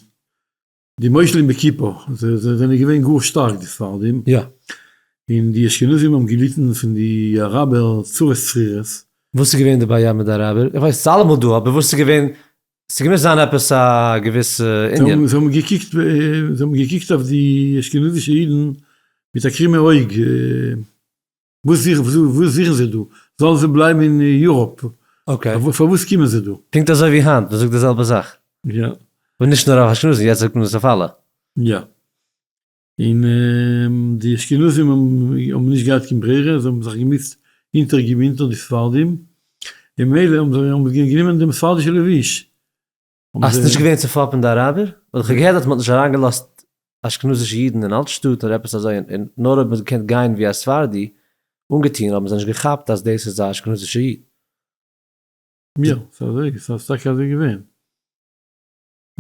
S2: די מושלים בכיפה, זיי זענען געווען גאר שטארק די ספרדים,
S1: יא.
S2: און די אשכנזים האבן געליטן פון די אראבער צרות צרורות.
S1: וואס איז געווען די בעיה מיט די אראבער? איך ווייס ס'איז אלעמאל דא, אבער וואס איז געווען, ס'איז געמוזט זיין עפעס א געוויסע ענין.
S2: זיי האבן געקוקט, זיי האבן געקוקט אויף די אשכנזישע אידן מיט א קרומע אויג, וואס זוכן זיי דא? זאלן זיי בלייבן אין יוראפ? פארוואס קומען זיי דא?
S1: פונקט אזוי ווי היינט, מען זאגט די זעלבע זאך.
S2: יא.
S1: און נישט נאר אויף אשכנזים, יעצט זאגט מען עס אויף אלע.
S2: יא. און די אשכנזים האבן נישט געהאט קיין ברירה, זיי האבן זיך געמוזט אונטערגעבן אונטער די ספרדים, און ממילא האבן זיי גענומען דעם ספרדישע לבוש.
S1: אה, ס'איז נישט געווען צו פאפן די אראבער? ווייל איך האב געהערט אז מ'האט נישט אריינגעלאזט אשכנזישע אידן אין אלט שטאט אדער עפעס אזוי, און נאר אויב מ'האט געקענט גיין ווי א ספרדי אנגעטון האבן זיי נישט געכאפט אז דאס איז א אשכנזישע איד.
S2: יא, ס'איז אזוי, ס'איז טאקע אזוי געווען.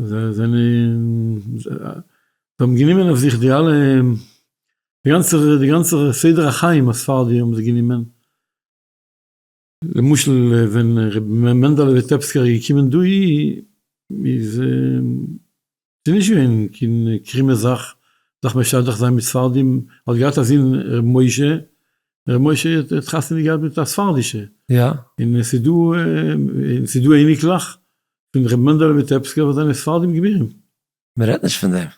S2: זיי זענען, זיי האבן גענומען אויף זיך די אלע, די גאנצע, די גאנצע סדר החיים הספרדי האבן זיי גענומען. למשל ווען ר' מענדעלע וויטעפסקער איז געקומען דאהי איז נישט געווען קיין קרומע זאך זיך משדך זיין מיט ספרדים, האט געהאט א זון ר' משה, ר' משה האט חתונה געהאט מיט א ספרדישע, און עס איז דא און ס'איז דא אייניקלעך פון ר' מענדעלע וויטעפסקער וואס זענען ספרדים גבירים.
S1: מען רעדט נישט פון דעם.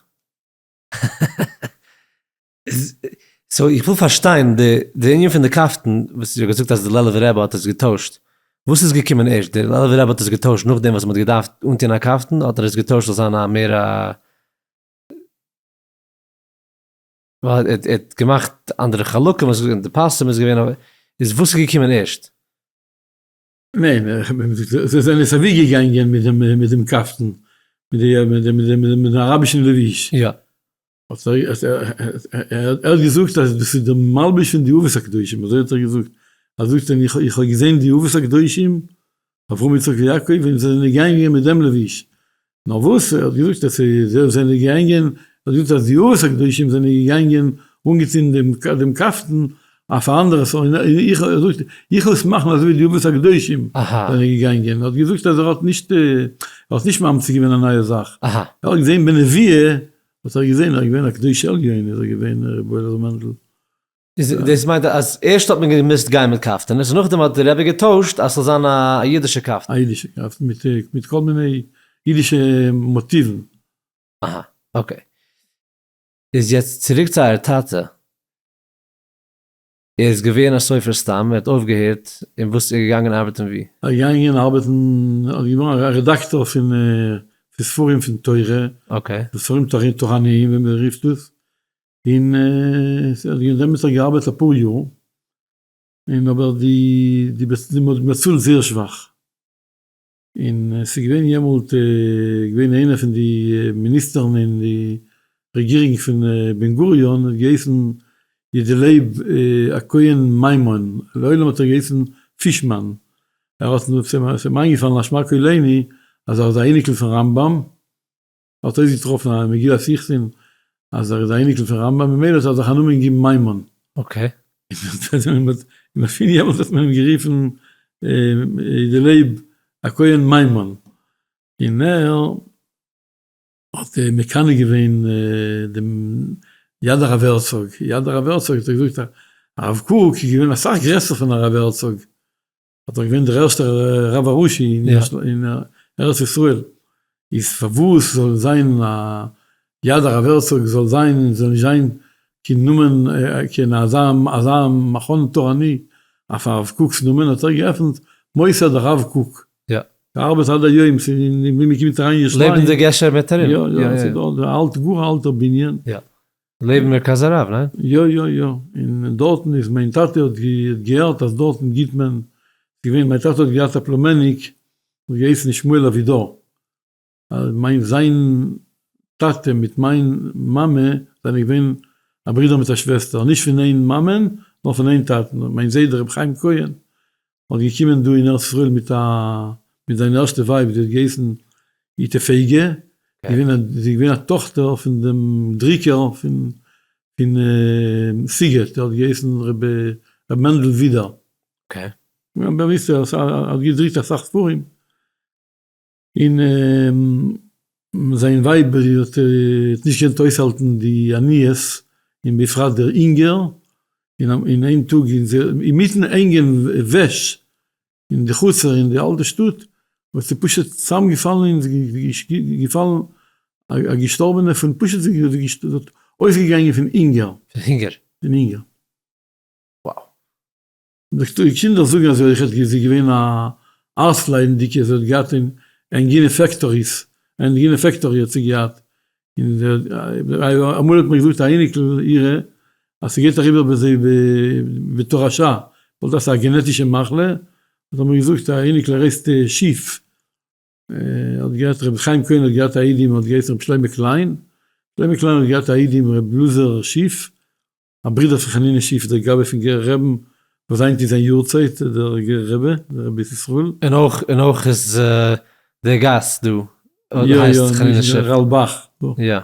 S1: so איך וויל פארשטיין די ענין פון די קאפטן וואס איר האט געזאגט אז די לעלובער רבי האט עס געטוישט, וואס איז געקומען ערשט, די לעלובער רבי האט עס געטוישט נאכדעם וואס מען האט געדארפט אנטון א קאפטן, האט ער עס געטוישט זאל זיין א מער א, ווייל ער האט געמאכט אנדערע חלקים, די פסים איז געווען, איז וואס איז געקומען ערשט?
S2: ניין, זיי זענען סייווי געגאנגען מיט דעם קאפטן, מיט דעם אראבישן לבוש.
S1: יא.
S2: ער האט געזאגט אז דאס איז דער מלבוש פון די אבות הקדושים, אזוי האט ער געזאגט, ער זאגט ווען איך האב געזען די אבות הקדושים, אברהם יצחק ויעקב, ווען זיי זענען געגאנגען מיט דעם לבוש, נאר וואס, ער האט געזאגט אז זיי זענען געגאנגען, ער האט געזאגט אז די אבות הקדושים זענען געגאנגען אנגעטון דעם קאפטן אויף א אנדערע סארט, איך, ער זאגט, איך וועל עס מאכן אזוי ווי די אבות הקדושים זענען געגאנגען, ער האט געזאגט אז ער האט נישט, ער האט נישט ממציא געווען א נייע זאך, ער האט געזען בנביאה, האט ער געזען, ער איז געווען א קדוש עליון איז ער געווען ר' אליעזר מענדל.
S1: איז דאס מיינט אז ערשט האט מען געמוזט גיין מיט קאפטענעס און נאכדעם האט די רבי געטוישט אז ס'זאל זיין א אידישע קאפטן.
S2: א אידישע קאפטן מיט כל מיני אידישע מאטיוון.
S1: אהא okay. איז יעצט צוריק צו אייער טאטע. ער איז געווען א סופר סתם, ער האט אויפגעהערט, און וואס איז ער געגאנגען ארבעטן ווי?
S2: ער איז געגאנגען ארבעטן, ער איז געווארן א רעדאקטאר פון ספרים פון תורה, ספרים תורניים ווי מען רופט עס, און אין דעם האט ער געארבעט אפאר יאר, און אבער די די מען האט באצאלט זייער שוואך, און ס'איז געווען יעמאלט געווען איינער פון די מיניסטערן אין די רעגירונג פון בן גוריון האט געהייסן ידלייב הכהן מימון, לעולם האט ער געהייסן פישמאן, ער האט ס'איז אים איינגעפאלן א שמע קולינו אז ער איז א אייניקל פון רמב ם, ער האט אויסגעטראפן א מגילת איכסין אז ער איז א אייניקל פון רמב ם ממילא האט ער זיך א נאמען געגעבן מימון.
S1: okay.
S2: און פון יעמאלט האט מען אים גערופן ידלייב הכהן מימון, און ער האט מקנא געווען דעם יד הרב הערצאג, יד הרב הערצאג האט ער געזאגט הרב קוק איז געווען אסאך גרעסער פון הרב הערצאג, האט ער געווען דער ערשטער רב הראשי אין ארץ ישראל, איז פארוואס זאל זיין א יד הרב הערצאג זאל זיין זאל נישט זיין קיין נאמען קיין אזא אזא מכון תורני אויף הרב קוק'ס נאמען האט ער געעפנט מוסד הרב קוק, געארבעט עד היום, ס'איז ווי מ'קומט אריין אין ירושלים.
S1: לעבן די גשר מיט ארום.
S2: יא יא, ס'איז דארט א אלט גאר א אלטער בנין.
S1: יא. לעבן מרכז הרב, ניין?
S2: יא יא יא, און דארטן איז מיין טאטע האט געהערט אז דארטן גיט מען, ס'איז געווען מיין טאטע האט געהאט א פלומעניק האט געהייסן שמואל אבידור, אז מיין זיין טאטע מיט מיין מאמע זענען געווען א ברודער מיט א שוועסטער, נישט פון איין מאמען נאר פון איין טאטן, מיין זיידע רבי חיים כהן האט געקומען דא אין ארץ ישראל מיט א מיט זיין ערשטע ווייב זי האט געהייסן איטע פייגע, געווען א זי איז געווען א טאכטער פון דעם דריקער פון פון סיגעט ער האט געהייסן רבי מענדל ווידער, באוויסטער ער האט געדריקט אסאך ספרים, און זיין ווייב האט נישט געקענט אויסהאלטן די עניות און בפרט דער הונגער, און איין טאג אינמיטן הענגען וועש אין די חצר אין די אלטע שטאט האט זי פשוט צוזאמגעפאלן און געפאלן א געשטארבענע פון פשוט זי האט אויסגעגאנגען פון הונגער.
S1: פון הונגער.
S2: פון הונגער.
S1: Wow.
S2: די קינדער זאגן אז אויך איז זי געווען א הארצליידנדיקע, זי האט געהאט אין ענגינע factories, ענגינע factory האט זי געהאט, און אמאל האט מיר געזאגט א אייניקל אירע אז ס'גייט אריבער ביי זיי בתורשה, ווייל דאס איז א גענעטישע מחלה, האט ער מיר געזאגט א אייניקל ער הייסט שיף, האט געהאט רבי חיים כהן האט געהאט א איידעם האט געהייסן רבי שלמה קליין, שלמה קליין האט געהאט א איידעם רבי לוזער שיף, א ברודער פון חנינא שיף דער גבאי פון גערער רעבן וואס היינט איז זיין יארצייט דער גערער רבי דער רבי ישראל.
S1: און אויך און אויך איז דער גאס דא הייסט חנינא שיף.
S2: יא יא רלבח דא.
S1: יא.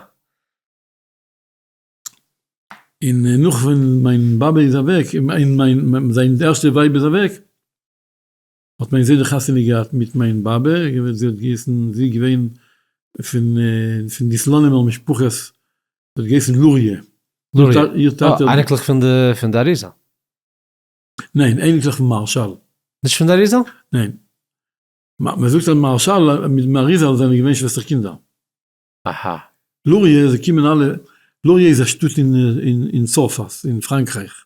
S2: און נאך ווען מיין באבע איז אוועק און מיין זיין ערשטע ווייב איז אוועק האט מיין זיידע חתונה געהאט מיט מיין באבע, זי האט געהייסן, זי איז געווען פון פון די סלאנימער משפחות, זי האט געהייסן לוריא.
S1: לוריא, אה, אייניקלעך פון די פון די אריזל?
S2: ניין, אייניקלעך פון מהרשל.
S1: נישט פון די אריזל?
S2: ניין. מען זאגט אז מהרשל מיט אריזל זענען געווען שוועסטער קינדער.
S1: אהא.
S2: לוריא, זיי קומען אלע, לוריא איז א שטאט אין צרפת, אין פראנקרייך.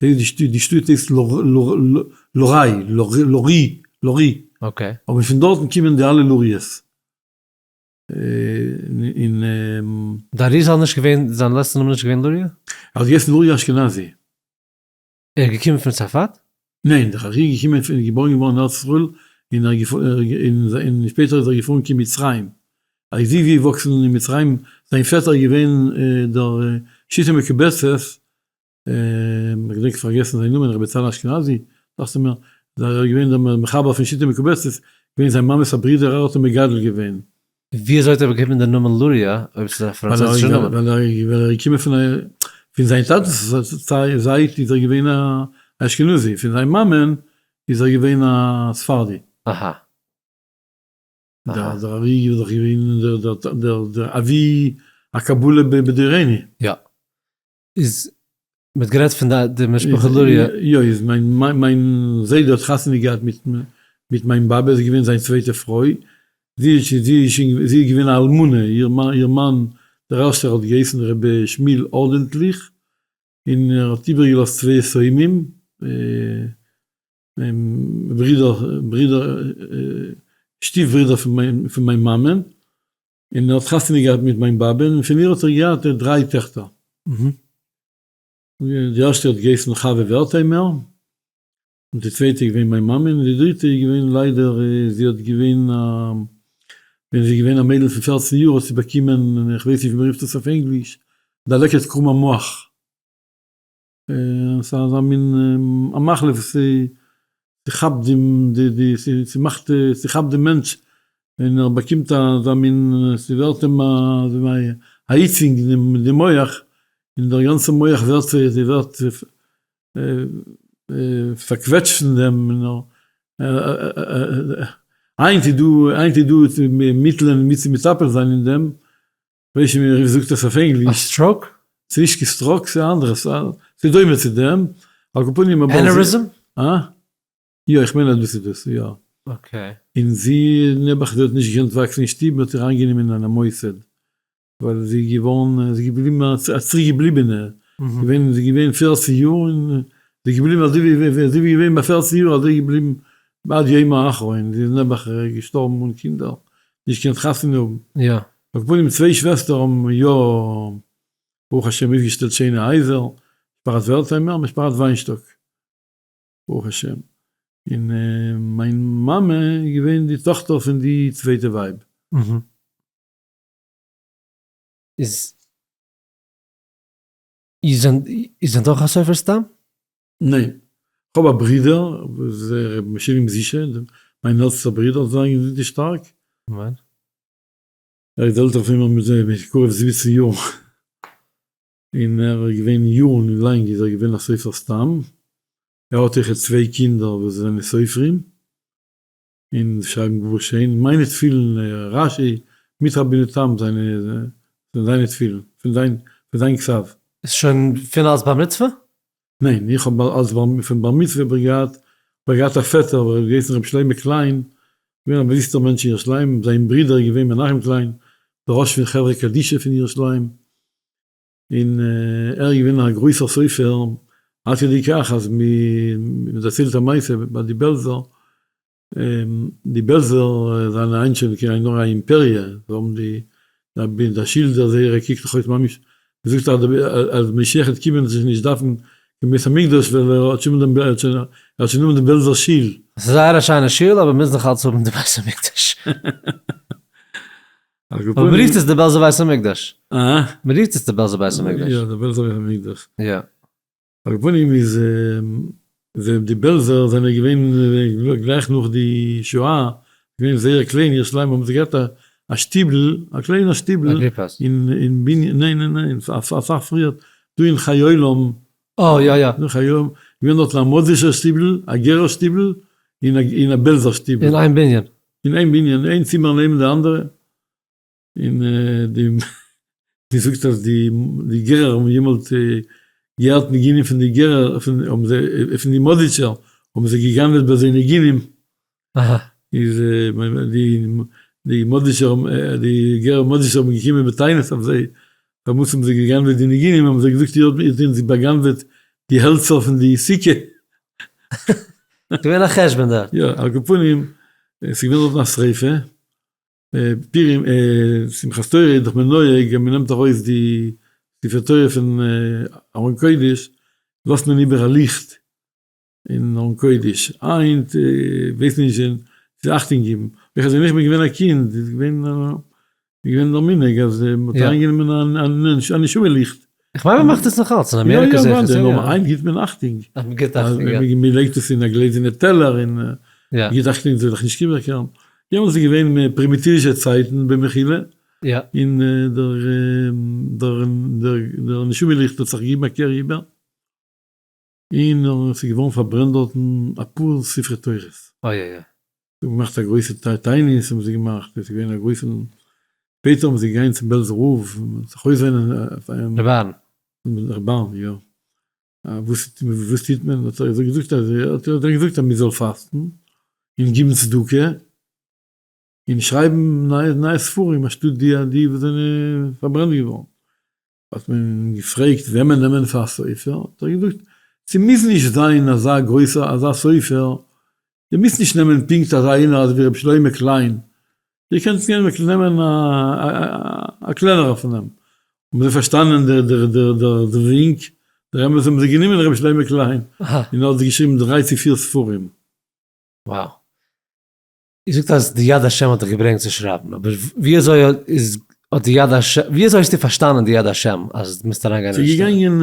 S2: די שטאט הייסט לוריי, לורי, לורי.
S1: okay.
S2: אבער פון דארטן קומען די אלע לוריעס. אין.
S1: די אריזל נישט געווען, זיין לעצטע נאמען נישט געווען לוריא?
S2: ער האט געהייסן לוריא אשכנזי.
S1: ער איז געקומען פון צרפת?
S2: ניין, דער ארי' איז געקומען פון, געבוירן געווארן אין ארץ ישראל, און ער און שפעטער איז ער געפארן קיין מצרים, ער איז אויפגעוואקסן אין מצרים, זיין פעטער איז געווען דער שיטה מקובצת, איך געדענק פארגעסן זיין נאמען, רבי בצלאל אשכנזי, דאכט זיך מיר, ער איז געווען דער מחבר פון שיטה מקובצת, געווען זיין מאמע'ס א ברודער, ער האט אים מגדל געווען.
S1: ווי אזוי האט ער באקומען די נאמען לוריא אויב ס'איז א פראנצויזישע נאמען?
S2: ווייל ער איז געקומען פון א, פון זיין טאטע'ס זייט איז ער געווען א אשכנזי, פון זיין מאמע'ן איז ער געווען א ספרדי.
S1: אהא.
S2: דער ארי איז דאך געווען דער אבי הקבלה בדורינו.
S1: יא. איז מ'האט גערעדט פון די משפחה לוריא.
S2: יא איז מיין מיין זיידע האט חתונה געהאט מיט מיט מיין באבע איז געווען זיין צווייטע פרוי, זי איז זי איז שוין זי איז געווען א אלמנה, איר מאן איר מאן דער ערשטער האט געהייסן ר' שמואל ארדענטליך, און ער האט איבערגעלאזט צוויי יתומים, ברידער ברידער שטיף ברידער פון מיין פון מיין מאמען, און ער האט חתונה געהאט מיט מיין באבע און פון איר האט ער געהאט דריי טעכטער. די ערשטע האט געהייסן חוה ווערטהיימער, און די צווייטע איז געווען מיין מאמע, און די דריטע איז געווען ליידער זי האט געווען א ווען זי איז געווען א מיידל פון פערצן יאר האט זי באקומען, איך ווייס נישט ווי מ'רופט עס אויף ענגליש, דלקת קרום המוח. ס'איז אזא מין א מחלה וואס ס'כאפט די די ס'מאכט ס'כאפט די מענטש און ער באקומט אזא מין ס'ווערט אים א היצונג אין די מח און דער גאנצע מח ווערט ווערט פארקוועטשט פון דעם און היינט איז דא היינט איז דא מיטלען ווי צו מטפל זיין אין דעם. כ'ווייס נישט ווי מ'זאגט עס אויף ענגליש.
S1: א stroke?
S2: ס'איז נישט קיין stroke, ס'איז א אנדערע, ס'איז דומה צו דעם, על כל פנים אבער.
S1: Aneurysm?
S2: אה? יא, איך מיין אז דאס איז דאס, יא.
S1: Okay.
S2: און זי, נעבעך, זי האט נישט געקענט וואקסן אין שטוב, מ'האט איר אריינגענומען אין א מוסד, ווייל זי איז געווארן, זי איז געבליבן א צוריקגעבליבענע, געווען, זי איז געווען פערצן יאר און זי איז געבליבן אזוי ווי, אזוי ווי געווען ביי פערצן יאר אזוי געבליבן עד יומה האחרון, זי איז נעבעך געשטארבן אן קינדער, נישט געקענט חתונה האבן.
S1: יא.
S2: על כל פנים צוויי שוועסטער האבן יא. ברוך השם אויפגעשטעלט שיינע הייזער, משפחת ווערטהיימער, משפחת וויינשטאק, ברוך השם, און מיין מאמע איז געווען די טאכטער פון די צווייטע ווייב.
S1: איז איר זענט אויך א סופר סתם?
S2: ניין. כ'האב א ברודער וואס איז ר' משולם זישע, מיין עלטסטער ברודער, זאל זיין געזונט און שטארק.
S1: אמן.
S2: ער איז עלטער פון מיר מיט קרוב 17 יאר, און ער איז געווען יארן לאנג איז ער געווען א סופר סתם, ער האט אויכעט צוויי קינדער וואס זענען סופרים, און שרייבן גאר שיין, מיינע תפילין רשי מיט רבינו תם זענען זיינע תפילין, פון זיין פון זיין כתב.
S1: איז שוין פון אלס בר מצוה?
S2: ניין, איך האב אלס בר פון בר מצוה האב איך געהאט, האב איך געהאט א פעטער וואס האט געהייסן רבי שלמה קליין, געווען א באוויסטער מענטש אין ירושלים, זיין ברודער איז געווען מנחם קליין, דער ראש פון חברה קדישא פון ירושלים, און ער איז געווען א גרויסער סופר, עד כדי כך אז מען דערציילט א מעשה ביי די בעלזער, די בעלזער זענען היינט שוין קיין עין הרע א אימפעריע, זיי האבן די די שילדער זייערע קוקט דאך אויס ממש, מען זאגט אז משיח וועט קומען וועט זיך נישט דארפן קיין בית המקדש ווייל ער האט שוין דעם ער האט שוין נאמען די בעלזער שיל.
S1: עס איז זייער א שיינע שול אבער מוז נאך אלץ האבן די בית המקדש. אבער מען רופט עס די בעלזער בית המקדש.
S2: אה?
S1: מען רופט עס די בעלזער בית המקדש.
S2: יא, די בעלזער בית המקדש.
S1: יא.
S2: על כל פנים איז די בעלזער זענען געווען גלייך נאך די שואה געווען זייער קליין ירושלים האבן זיי געהאט א שטיבל א קליינע שטיבל אין בנין ניין ניין ניין אסאך פריער דא אין חיי עולם
S1: אה יא יא.
S2: אין חיי עולם געווען דארטן א מאדזישער שטיבל א גערער שטיבל און א בעלזער שטיבל.
S1: אין איין בנין.
S2: אין איין בנין איין צימער נעבן די אנדערע. און די די זאגסט אז די די גערער האבן יעמאלט געהערט ניגונים פון די גערער פון האבן זיי פון די מאדיטשער האבן זיי געגנבעט ביי זיי ניגונים איז די די מאדיטשער האבן די גערער מאדיטשער האבן געקומען בטענות אויף זיי פארוואס האבן זיי געגנבעט די ניגונים האבן זיי געזאגט איר האט אונז באגנבעט די העלצער פון די סוכה.
S1: געווען א חשבון דארט.
S2: יא, על כל פנים, ס'איז געווען דארטן א שריפה, פורים שמחת תורה איז דאך מען נוהג אז מען נעמט ארויס די ספר תורה פון ארון קודש לאזט מען איבער א ליכט אין ארון קודש, היינט ווייס מען נישט צו אכטונג געבן, איך אז ווען איך בין געווען א קינד איז געווען געווען דער מנהג אז מען האט אריינגענומען א נשמה ליכט.
S1: איך מיין מען מאכט עס נאך אלץ, אין אמעריקא זעה איך עס יא.
S2: יא יא אוודאי, נאר היינט גיבט מען אכטונג.
S1: מען גיבט אכטונג יא.
S2: מען לייגט עס אין א גלעזערנע טעלער און מען גיבט אכטונג ס'זאל זיך נישט איבערקערן. יעמאלטס איז געווען פרימיטיווישע צייטן במחילה, און דער נשמה ליכט האט זיך געגעבן א קער איבער, און עס איז געווארן פארברענט דארטן אפאר ספרי תורות.
S1: אוי אוי אוי.
S2: זיי האבן געמאכט א גרויסע תענית האבן זיי געמאכט, עס איז געווען א גרויסע, שפעטער האבן זיי געגאנגען צום בעלזער רב זיך אויסוויינען אויף אים.
S1: רבי אהרן.
S2: רבי אהרן, יא. וואס וואס טוט מען? האט ער געזאגט אז האט ער געזאגט אז מען זאל פאסטן און גיבן צדקה און שרייבן נייע נייע ספרים אנשטאט די די וואס זענען פארברענט געווארן. האט מען אים געפרעגט וועמען נעמען פאר א סופר, האט ער געזאגט ס'מוז נישט זיין אזא גרויסער אזא סופר, איר מוזט נישט נעמען פונקט אזא איינער אזוי ווי רבי שלמה קליין, איר קענט נעמען א קלענערער פון אים, האבן זיי פארשטאנען דער ווינק, דער אמת האבן זיי גענומען רבי שלמה קליין, און ער האט געשריבן דריי צו פיר ספרים.
S1: Wow. איר זאגט אז די יד השם האט דיך געברענגט צו שרייבן, אבער ווי אזוי איז האט די יד השם, ווי אזוי האסטו פארשטאנען די יד השם אז דו מוזט אריינגיין אין
S2: ס'איז געגאנגען,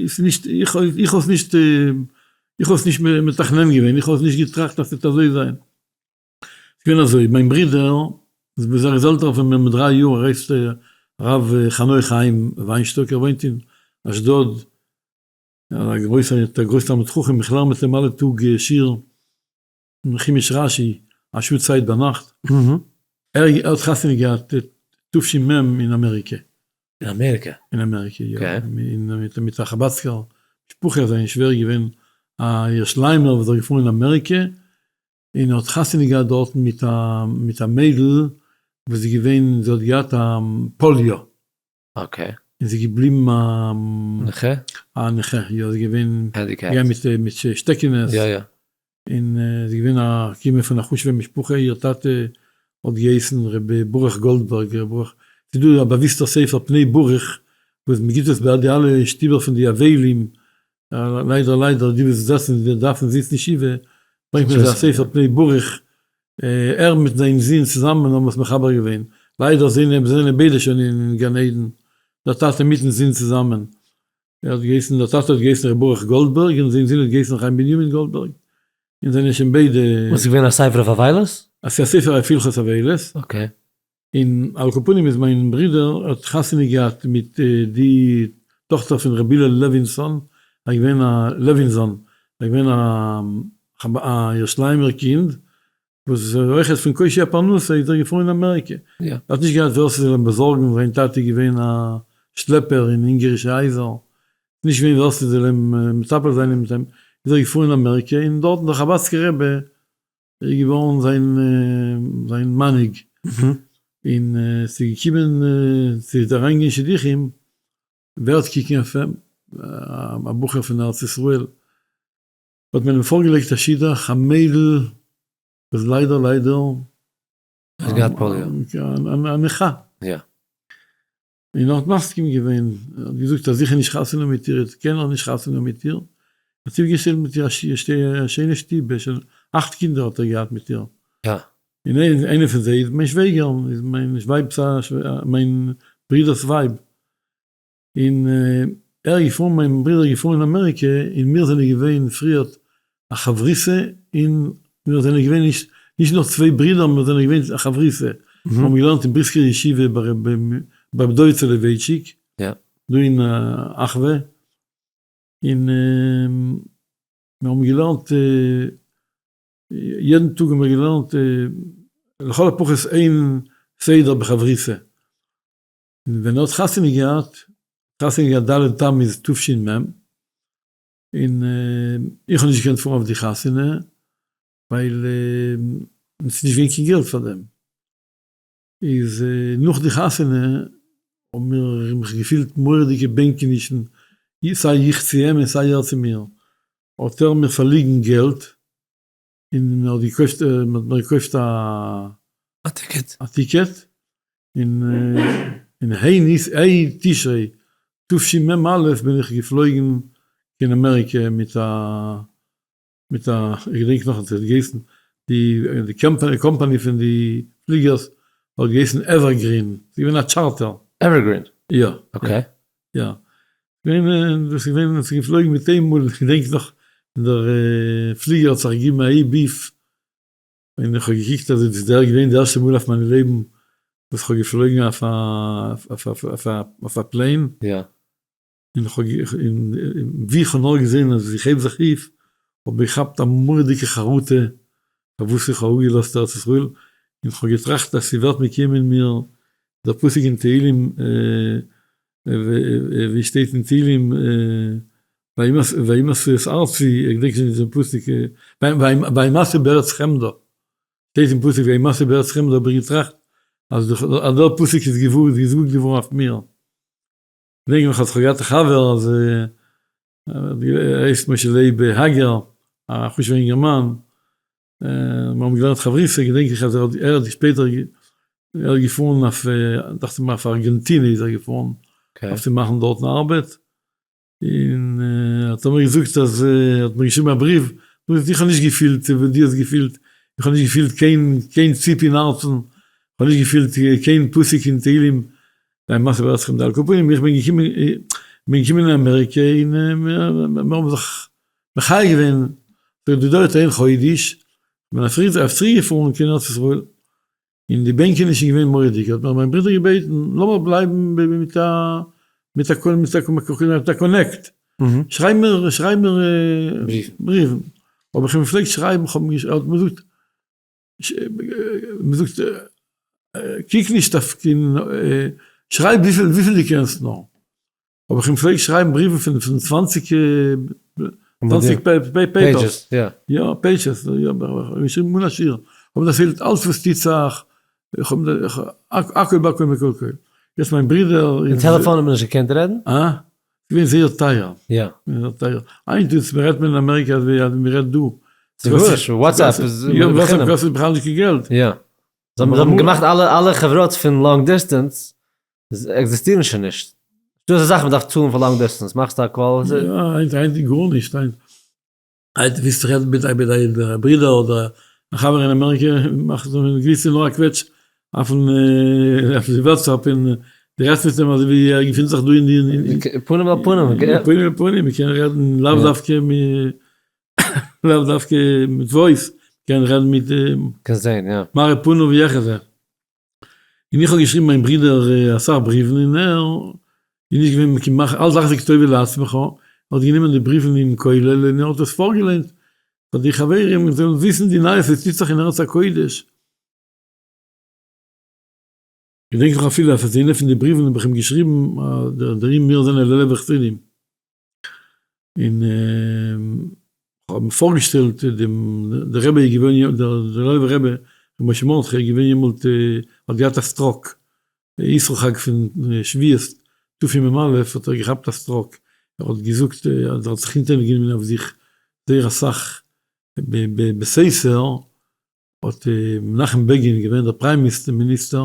S2: ס'איז נישט, איך האב עס נישט, איך האב עס נישט מתכנן געווען, איך האב עס נישט געטראכט אז ס'וועט אזוי זיין. ס'איז געווען אזוי, מיין ברודער, וואס איז עלטער פון מיר מיט דריי יאר, ער הייסט הרב חנוך חיים וויינשטאק, ער וואוינט אין אשדוד, א גרויסער תלמיד חכם, איך לערן מיט אים אלע טאג שיעור אין חומש רשי א שעה צייט ביינאכט, ער האט חתונה געהאט תש"מ אין אמעריקע.
S1: אין אמעריקע?
S2: אין אמעריקע יא, מיט א חבדסקער משפחה, זיין שווער איז געווען א ירושלימער וואס איז געפארן אין אמעריקע, און ער האט חתונה געהאט דארטן מיט א מיידל וואס איז געווען, זי האט געהאט א פאליא.
S1: Okay.
S2: און זי איז געבליבן א
S1: נכה?
S2: א נכה, יא, זי איז געווען
S1: handicapped.
S2: געגאנגען מיט מיט שטעקענעס.
S1: יא יא.
S2: און זי איז געווען א קומען פון א חשוב'ע משפחה, איר טאטע האט געהייסן ר' ברוך גאלדבערג, ר' ברוך, ס'איז דא א באוויסטער ספר פני ברוך. וואס מען גיבט עס ביי די אלע שטיבער פון די אבלים, ליידער ליידער די וואס זעצן די דארפן זיצן שבעה, ברענגט מען זיי א ספר פני ברוך, ער מיט זיין זון צוזאמען האבן עס מחבר געווען, ליידער זענען זענען ביידע שוין אין גן עדן, דער טאטע מיטן זון צוזאמען, ער האט געהייסן, דער טאטע האט געהייסן ר' ברוך גאלדבערג און זיין זון האט געהייסן חיים בנימין גאלדבערג, און זענען שוין ביידע.
S1: וואס איז געווען א ספר אויף אבילות?
S2: עס איז א ספר אויף הלכות אבילות.
S1: okay.
S2: און על כל פנים איז מיין ברודער האט חתונה געהאט מיט די טאכטער פון ר' הלל לעווינסאן, ער איז געווען א לעווינזאן, ער איז געווען א ירושלימער קינד, וואס איז אויכעט פון קושי הפרנסה איז ער געפארן אין אמעריקע, ער האט נישט געהאט ווער ס'זאל אים באזארגן, זיין טאטע איז געווען א שלעפער אין אונגערישע הייזער, נישט געווען ווער ס'זאל אים מטפל זיין מיט אים, איז ער געפארן אין אמעריקע און דארטן דער חבדסקער רבי איז געווארן זיין זיין מנהיג, און ס'איז געקומען צו אריינגיין שידוכים, ווער האט קוקן אויף אים? א בחור פון ארץ ישראל, האט מען אים פארגעלייגט א שידוך, א מיידל וואס ליידער ליידער
S1: האט געהאט polio.
S2: א נכה.
S1: יא.
S2: און ער האט מסכים געווען, ער האט געזאגט אז זיכער נישט חתונה מיט איר, קען ער נישט חתונה מיט איר, ער האט אויפגעשטעלט מיט איר א שיינע שטוב, שוין אכט קינדער האט ער געהאט מיט איר.
S1: יא.
S2: און איינע פון זיי איז מיין שוועגער, איז מיין ווייב'ס א, מיין ברודער'ס ווייב. און ער איז געפארן, מיין ברודער איז געפארן אין אמעריקע, און מיר זענען געווען פריערט א חברותא, און מיר זענען געווען נישט נישט נאר צוויי ברידער, מיר זענען געווען א חברותא, מיר האבן געלערנט אין בריסקער ישיבה ביי רבי דוד סאלאווייטשיק, דא אין אחווה, און מיר האבן געלערנט, יעדן טאג האבן מיר געלערנט לכל הפחות איין סדר בחברותא. און ווען ער האט חתונה געהאט, חתונה געהאט ד' תמוז תש"מ, און איך האב נישט געקענט פארן אויף די חתונה, ווייל עס איז נישט געווען קיין געלט פאר דעם, איז נאך די חתונה האבן מיר מיך געפילט מורא'דיגע בענקענישן, סיי איך צו אים און סיי ער צו מיר, האט ער מיר פארליגן געלט, און מען האט געקויפט, מען האט מיר געקויפט א
S1: א ticket.
S2: א ticket, און אין ה' ניס ה' תשרי תשמ"א בין איך געפלויגן קיין אמעריקע מיט א מיט א איך געדענק נאך עס האט געהייסן די די קאמפאני פון די פליגערס האט געהייסן Evergreen, ס'איז געווען א charter.
S1: Evergreen?
S2: יא.
S1: okay.
S2: יא. געווען דאס איז געווען עס איז געפלויגן מיט איין מאל איך געדענק נאך ווען דער פליגער האט זיך געגעבן א הייב אויף און איך האב געקוקט אז עס איז דער געווען די ערשטע מאל אויף מיין לעבן וואס איך האב געפלויגן אויף א אויף א אויף א plane און איך האב און ווי איך האב נאר געזען אז איך הייב זיך אויף האב איך געכאפט א מורא'דיגע חרטה פארוואס איך האב אפגעלאזט ארץ ישראל און איך האב געטראכט אז ס'ווערט מקוים אין מיר דער פסוק אין תהלים ווי שטייט אין תהילים וימאסו את ארצי, איך געדענק נישט דעם פסוק, וימאסו בארץ חמדה, שטייט אין פסוק וימאסו בארץ חמדה, האב איך געטראכט אז דער פסוק איז געזאגט געווארן אויף מיר, געדענק נאך אז כ'האב געהאט א חבר אז ער הייסט משה לייב האגער, א חשוב'ער אינגערמאן, מיר האבן געלערנט חברותא, געדענק איך אז ער האט שפעטער, ער איז געפארן אויף, דאכט זיך מיר אויף ארגענטינע איז ער געפארן, אויף צו מאכן דארטן ארבעט, און ער האט מיר געזאגט אז, ער האט מיר געשריבן א בריוו, איך האב נישט געפילט ווי דו האסט געפילט, איך האב נישט געפילט קיין קיין ציפ אין הארצן, איך האב נישט געפילט קיין פסוק אין תהלים, וימאסו בארץ חמדה, על כל פנים איך בין געקומען, בין געקומען אין אמעריקע און מיר האבן זיך מחיה געווען, ס'האט געדויערט איין חודש, כ'בין אויף צוריק געפארן קיין ארץ ישראל, און די בענקעניש איז געווען מורא'דיג, האט מיר מיין ברודער געבעטן לאמיר בלייבן מיט א מיט א מיט א connect, שרייב מיר שרייב מיר בריוון, האב איך אים געפלעגט שרייבן, כ'האב אים ער האט מיר געזאגט, מ'זאגט קוק נישט אויף קיין שרייב וויפיל דו קענסט נאר, האב איך אים געפלעגט שרייבן בריוון פון 20 20 papers, יא pages, געשריבן אן א שיעור, האב דערציילט אלץ וואס טוט זיך, איך האב הכל בכל מכל כל, יעצט מיין ברודער
S1: אין טעלעפאן האט מען נישט געקענט רעדן?
S2: אה? ס'געווען זייער טייער.
S1: יא.
S2: זייער טייער. היינט איז רעדט מען אין אמעריקע אזוי ווי מען רעדט דא.
S1: ס'גארנישט, WhatsApp איז
S2: בחינם. יא, WhatsApp קאסט בכלל נישט קיין געלט.
S1: יא. זיי האבן געמאכט אלע אלע חברות פון long distance עקזיסטירן שוין נישט. דא איז א זאך מ'דארף צאלן פאר long distance, מאכסט א call.
S2: יא, היינט היינט גארנישט, היינט היינט ווילסט זיך רעדן מיט מיט דיין ברודער אדער א חבר אין אמעריקע, מאכסט גיבסט נאר א קוועטש אויפן אויף די WhatsApp און דו רעדסט מיט אים אזוי ווי ער געפינט זיך דא אין די
S1: פנים אל פנים,
S2: פנים אל פנים, מ'קען רעדן לאו דווקא לאו דווקא מיט voice, מ'קען רעדן מיט
S1: קענסט זעהן, יא.
S2: מראה פנים ויחזה. און איך האב געשריבן מיין ברודער אסאך בריוון און ער איז נישט געווען כמעט אל תחזיק טובה לעצמך, ער האט גענומען די בריוון אין כולל און ער האט עס פארגעליינט פאר די חברים זאלן וויסן די נייעס וואס טוט זיך אין ארץ הקודש. געדענק נאך אפילו אז איינע פון די בריוון האב איך אים געשריבן דערין מיר זענען לעלוב'ער חסידים און כ'האב אים פארגעשטעלט דעם דער רבי איז געווען דער לעלוב'ער רבי ר' משה מרדכי איז געווען יעמאלט האט געהאט א stroke אסרו חג פון שבועות תשמ"א האט ער געכאפט א stroke ער האט געזאגט אז ער האט זיך אונטערגענומען אויף זיך זייער אסאך בסתר האט מנחם בעגין געווען דער prime minister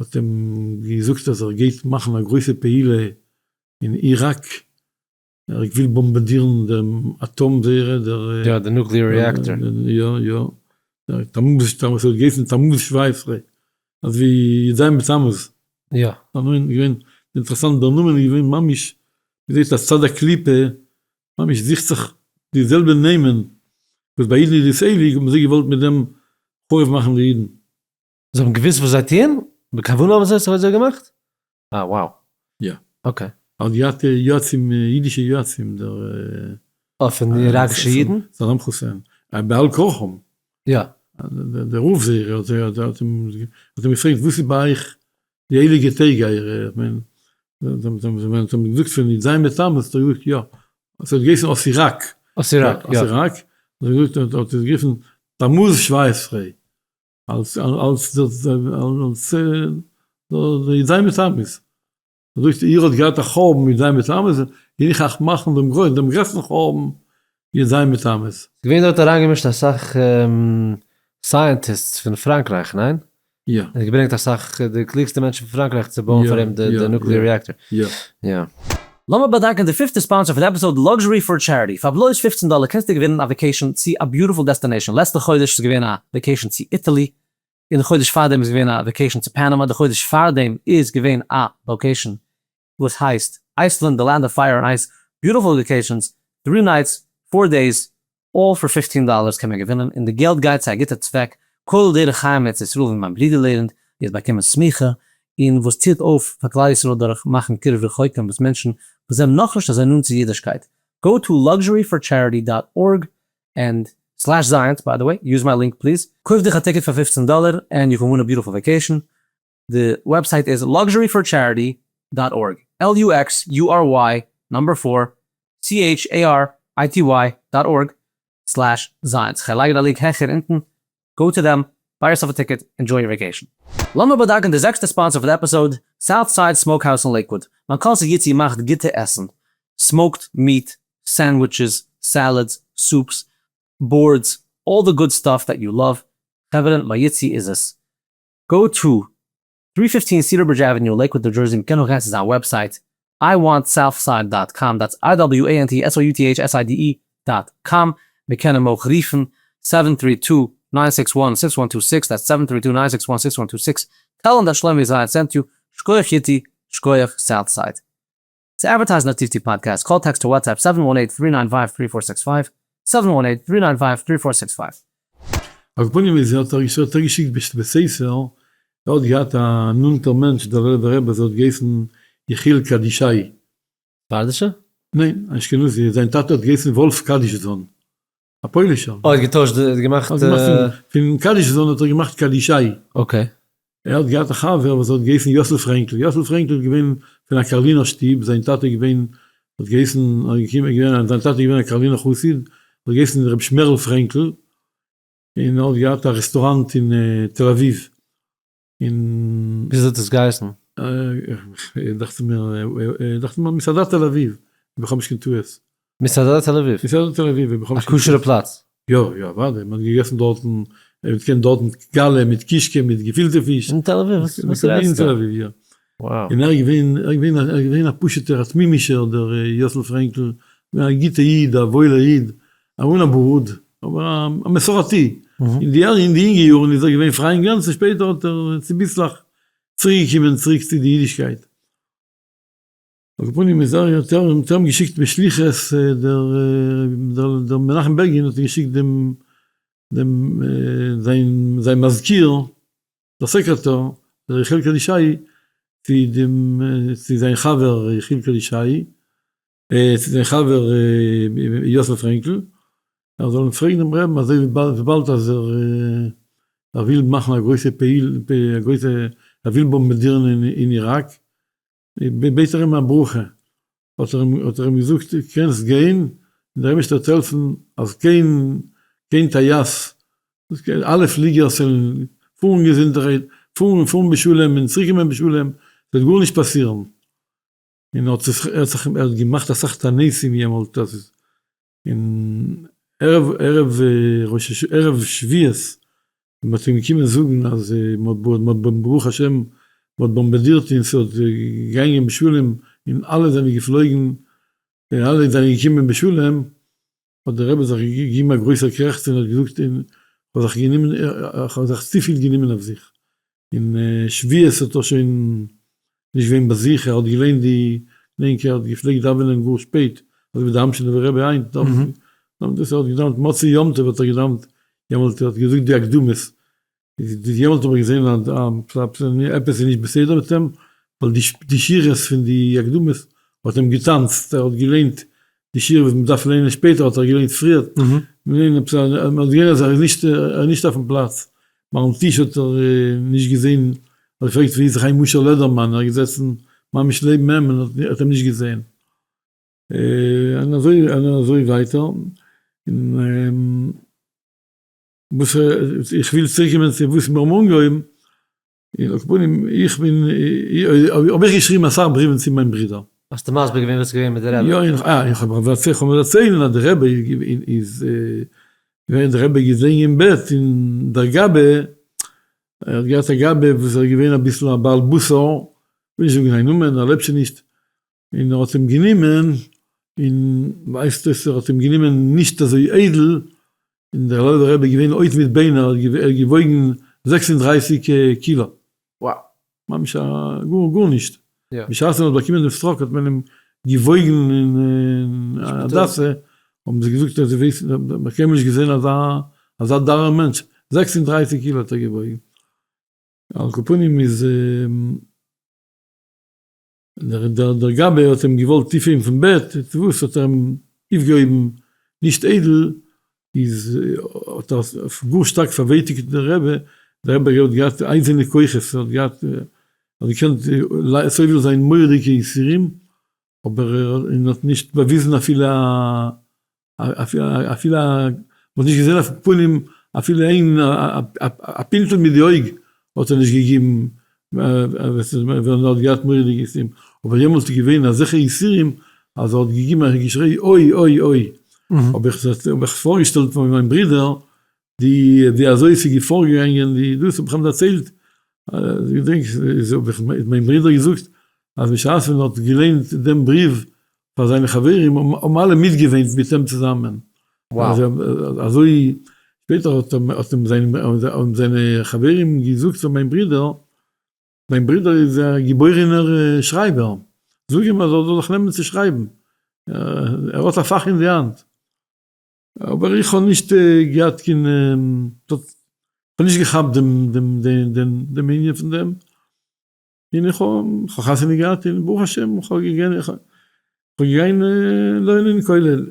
S2: האט אים געזאגט אז ער גייט מאכן א גרויסע פעולה אין איראק, ער וויל באמבארדירן דעם אטאם זייערע, דער.
S1: יא, די nuclear reactor.
S2: יא יא, תמוז, תמוז, ס'האט געהייסן תמוז 17, אזוי ווי י"ז בתמוז.
S1: יא.
S2: געווען אינטערעסאנט, דער נאמען איז געווען ממש, מ'זעט אז צד הקליפה ממש זוכט זיך די זעלבע נעמען וואס ביי אידן איז עס הייליג, האבן זיי געוואלט מיט דעם חרוב מאכן די אידן.
S1: זיי האבן געוואוסט וואס זיי טוען? בכוונה האבן זיי עס אזוי געמאכט? אה wow.
S2: יא.
S1: okay.
S2: ער האט געהאט יועצים, אידישע יועצים, דער.
S1: אה, פון די איראקישע אידן?
S2: סאדאם חוסעין. בעל כרחם.
S1: יא.
S2: דער רב זייערער האט אים געפרעגט וואס איז ביי אייך די הייליגע טעג אייערע, איך מיין, זיי האבן געזאגט פון י"ז בתמוז, האט ער געזאגט יא, עס האט געהייסן אסיראק,
S1: אסיראק, יא.
S2: אסיראק, האט ער געזאגט, האט עס גערופן תמוז 17, אלס אלס אלס י"ז בתמוז. זאגט איר האט געהאט א חורבן י"ז בתמוז, גיי איך אייך מאכן דעם גרויסן, דעם גרעסטן חורבן י"ז בתמוז.
S1: ס'געווען דארט אריינגעמישט אסאך scientists פון פראנקרייך, ניין?
S2: יא.
S1: ער האט געברענגט אסאך די קלוגסטע מענטשן פון פראנקרייך צו בויען פאר אים די nuclear reactor.
S2: יא.
S1: יא. לאמיר באדאנקען די פיפטע sponsor פון די episode Luxury for Charity, פאר בלויז 15 דאלער קענסטו געווינען א vacation צו א beautiful destination, לעצטע חודש איז געווען א vacation צו Italy, און די חודש פארדעם איז געווען א vacation צו Panama, די חודש פארדעם איז געווען א vacation וואס הייסט Iceland, the land of fire and ice, beautiful vacations, three nights, four days, all for 15 dollars קען מען געווינען, און די געלט גייט צו א גוטע צוועק, כולל דרך חיים ארץ ישראל ווי מיין ברודער לערנט, ווי האט באקומען סמיכה, און וואס טוט אויף פאר כלל ישראל דורך מאכן קירוב רחוקים וואס מענטשן וואס זענען נאכנישט אזוי נאנט צו אידישקייט, go to luxury for charity dot org and slash זייענס, by the way, use my link please, קויף דיך א ticket פאר 15 דאלער and you can win a beautiful vacation, די website איז luxury for charity dot org, L U X U R Y number four C H A R I T Y dot org slash זייענס, כ'גיי לייגן א link העכער אונטן, go to them, buy yourself a ticket, enjoy your vacation. לאמיר באדאנקען די זעקסטע sponsor פון די episode, South Side Smokehouse אין לעיקוואוד. מיין cousin יצי מאכט גוטע עסן, smoked meat, sandwiches, salads, soups, boards, all the good stuff that you love, חברה, ביי יצי איז עס. Go to 315 Cedar Bridge Avenue, Lakewood, New Jersey, מ'קען אויך גיין צו זיין website, I want Southside dot com, that's I W A N T S O U T H S I D E dot com, מ'קען אים אויך רופן, seven three two, nine six one, six one two six, that's seven three two, nine six one, six one two six, tell אים that שלומי זייענץ sent you, שקויעך יצי, שקויעך Southside. צו advertise ן אויף טיף טיף פאדקעסט, call text or WhatsApp seven one eight three nine five three four six five, seven one eight three nine five three four six five.
S2: על כל פנים איז האט ער האט ער געשיקט בסתר, ער האט געהאט א נאנטער מענטש דער לעלובער רבי וואס האט געהייסן יחיאל קדישאי.
S1: ספרדישע?
S2: ניין, אשכנזי, זיין טאטע האט געהייסן וואלף קדישזאן, א פוילישער.
S1: אה, ער האט געטוישט די, ער האט געמאכט.
S2: פון קדישזאן האט ער געמאכט קדישאי.
S1: okay.
S2: ער האט געהאט א חבר וואס האט געהייסן יוסל פרענקל, יוסל פרענקל איז געווען פון א קארלינער שטוב, זיין טאטע איז געווען, האט געהייסן, געווען, זיין טאטע איז געווען א קארלינער חסיד, האט געהייסן ר' שמערל פרענקל, און ער האט געהאט א רעסטוראנט אין תל אביב, און.
S1: וויאזוי האט עס געהייסן?
S2: דאכט מיר, דאכט מיר מסעדת תל אביב, אויב איך האב נישט קיין טעות.
S1: מסעדת תל אביב?
S2: מסעדת תל אביב, אויב איך האב
S1: נישט קיין טעות. א כשר'ע פלאץ?
S2: יא יא אוודאי, מען האט געגעסן דארטן, מען קען דארטן גאלע מיט קישקע מיט געפילטע פיש.
S1: אין תל אביב? וואס רעדסטו?
S2: אין תל אביב יא. און ער איז געווען, ער איז געווען, ער איז געווען א פשוט'ער א תמימישער דער יאסל פרענקל, געווען א גוטע איד, א וואוילער איד, אן א בארד, אבער א מסורתי, אין די אין די אינגע יארן איז ער געווען פריי אינגאנצן, שפעטער האט ער צוביסלעך צוריק געקומען צוריק צו די אידישקייט. על כל פנים איז ער האט ער אים געשיקט בשליחות דער דער מנחם בעגין האט געשיקט דעם דעם זיין זיין מזכיר דער סעקרעטאר דער יחיאל קאלישאי צו דעם צו זיין חבר יחיאל קאלישאי צו זיין חבר יוסל פרענקל ער זאל אים פרעגן דעם רעבן אזוי וויבאלד אז ער ער וויל מאכן א גרויסע פעיל א גרויסע ער וויל באמבעדירן אין איראק בעט ער אים א ברכה, האט ער אים האט ער אים געזאגט קענסט גיין, און דער אייבערשטער וועט העלפן אז קיין קיין טייס, אלע פליגערס זאלן פארן געזונטערהייט, פארן פארן בשלום און צוריק קומען בשלום, ס'וועט גארנישט פאסירן. און ער האט זיך ער האט זיך ער האט געמאכט אסאך תעניתים יעמאלט אז און ערב ערב ראש ערב שביעות ווען מ'האט אים געקומען זאגן אז מ'האט ברוך השם מ'האט באמבעדירט און ס'האט געגאנגען בשלום און אלע זענען געפלויגן און אלע זענען געקומען בשלום, האט דער רבי זיך געגעבן א גרויסער קרעכץ און האט געזאגט און כ'האב זיך גענומען כ'האב זיך צופיל גענומען אויף זיך, און שביעות האט ער שוין נישט געווען ביי זיך, ער האט געליינט די, געדענק ער האט געפלעגט דאווענען גאר שפעט, אזוי ווי די אמשינאווער רבי היינט דאווענט, דאס ער האט געדאווענט מוצאי יום טוב האט ער געדאווענט, יעמאלט ער האט געזאגט די אקדמות, יעמאלט האב איך געזען אז עפעס איז נישט בסדר מיט אים, ווייל די שורות פון די אקדמות האט אים געטאנצט, ער האט געליינט די שורה וואס מ'דארף ליינען שפעטער האט ער געליינט פריער, מ'האט געזען אז ער איז נישט ער איז נישט אויפן פלאץ, ביים טיש האט ער נישט געזען, האט געפרעגט ווי איז חיים משה לעדערמאן, ער איז געזעצן ממש לעבן אים און האט אים נישט געזען, און אזוי און אזוי ווייטער, און וואס איך וויל צוריק קומען צו וואס מיר האבן אנגעהויבן, און על כל פנים איך בין האב איך געשריבן אסאך בריוון צו מיין ברודער.
S1: האסטו מסביר געווען וואס איז געווען מיט די רבי?
S2: יא איך האב דערציילט איך האב דערציילן אז די רבי איז געווען די רבי געזען אין בעט און דער גבאי ער האט געהאט א גבאי וואס איז געווען אביסל א בעל בשר, כ'וויל נישט זאגן זיין נאמען ער לעבט שוין נישט, און ער האט אים גענומען, און ווייזט אויס ער האט אים גענומען נישט אזוי איידל, און דער לעלובער רבי איז געווען אויס מיט ביינער, ער האט געוואויגן 36 קילא,
S1: וואו!
S2: ממש א גאר גארנישט, בשעת ער האט באקומען דעם stroke האט מען אים געוואויגן אין הדסה, האבן זיי געזאגט אז זיי ווייסן, מען האט קיינמאל נישט געזען אזא אזא דארער מענטש, 36 קילא האט ער געוואויגן, על כל פנים איז. דער גבאי האט אים געוואלט אויפהייבן פון בעט, צו וואס האט ער אים אויפגעהויבן נישט איידל, איז האט ער גאר שטארק פארווייטיגט דער רבי, דער רבי האט געהאט אייזערנע כוחות, ער האט געהאט, ער האט געקענט סובל זיין מורא'דיגע יסורים, אבער ער האט נישט באוויזן אפילו א אפילו א, מ'האט נישט געזען אויפן פנים אפילו איין א פינטל מיט די אויג האט ער נישט געגעבן ווען ער האט געהאט מורא'דיגע יסורים, אבער יעמאלט איז געווען אזעלכע יסורים אז ער האט געגעבן א געשריי אוי אוי אוי, האב איך האב איך פארגעשטעלט פאר מיין ברודער די ווי אזוי ס'איז פארגעגאנגען די דאס האב איך אים דערציילט, געדענק האב איך מיין ברודער געזאגט אז בשעת ווען ער האט געליינט דעם בריוו פאר זיינע חברים האבן אלע מיטגעוויינט מיט אים צוזאמען. אזוי שפעטער האט אים האבן זיינע חברים געזאגט צו מיין ברודער, מיין ברודער איז א געבוירענער שרייבער, זאג אים אז ער זאל זיך נעמען צו שרייבן, ער האט א פאך אין די האנט. אבער איך האב נישט געהאט קיין, כ'האב נישט געכאפט דעם ענין פון דעם. און איך האב חתונה געהאט און ברוך השם איך האב געגענ איך האב געגיין לערנען אין כולל,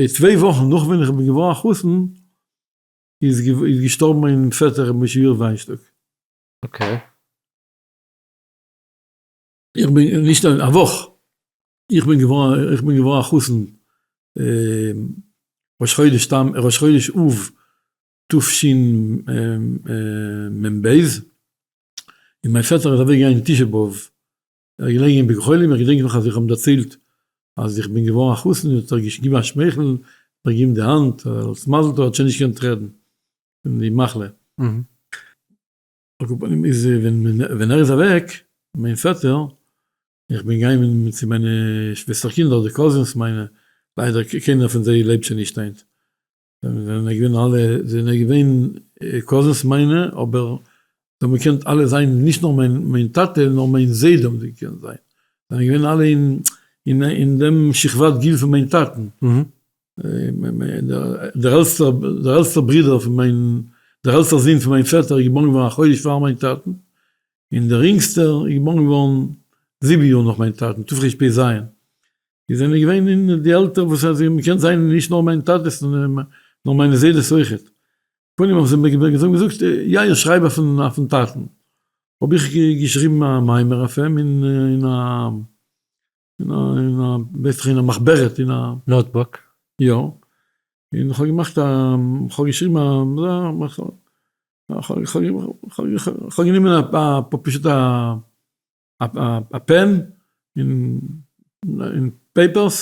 S2: צוויי וואכן נאך ווען איך בין געווארן א חתן איז איז געשטארבן מיין פעטער ר' משה יאיר וויינשטאק.
S1: okay.
S2: איך בין נישט א וואך, איך בין געווארן איך בין געווארן א חתן ראש חודש תמ ראש חודש אב תשמ ב, און מיין פעטער איז אוועק געגאנגען תשעה באב, ער איז געלעגן אין בית חולים, איך געדענק נאך אז איך האב אים דערציילט אז איך בין געווארן א חתן, האט ער געגעבן א שמייכל, מיר געגעבן די האנט, אלס מזל טוב, ער האט שוין נישט געקענט רעדן פון די מחלה. על כל פנים איז ווען ער איז אוועק. מיין פעטער, איך בין געגאנגען צו מיינע שוועסטער קינדער די cousins מיינע, ליידער קיינער פון זיי לעבט שוין נישט היינט, זענען געווען אלע זענען געווען cousins מיינע, אבער זיי האבן געקענט אלע זיין נישט נאר מיין מיין טאטע נאר מיין זיידע האבן זיי געקענט זיין, זענען געווען אלע אין אין אין דעם שכבת גיל פון מיין טאטן, דער עלטסטער דער עלטסטער ברודער פון מיין דער עלטסטער זון פון מיין פעטער איז געבארן געווארן א חודש פאר מיין טאטן, און דער אינגסטער איז געבארן געווארן 7 יאר נאך מיין טאטן, תרפ"ז. די זענען געווען אין די עלטער וואס אז מען קען זיין נישט נאר מיין טאטעס נאר מיינע זיידעס אויכעט. פנים האבן זיי מיר געזאגט יא איך שרייב אויפן טאטן. האב איך געשריבן א מאמר אויף אים אין א אין א ווייס איך אין א מחברת אין א
S1: notebook.
S2: יא. און איך האב געמאכט א איך האב געשריבן א איך האב גענומען א פשוט א א pen און papers,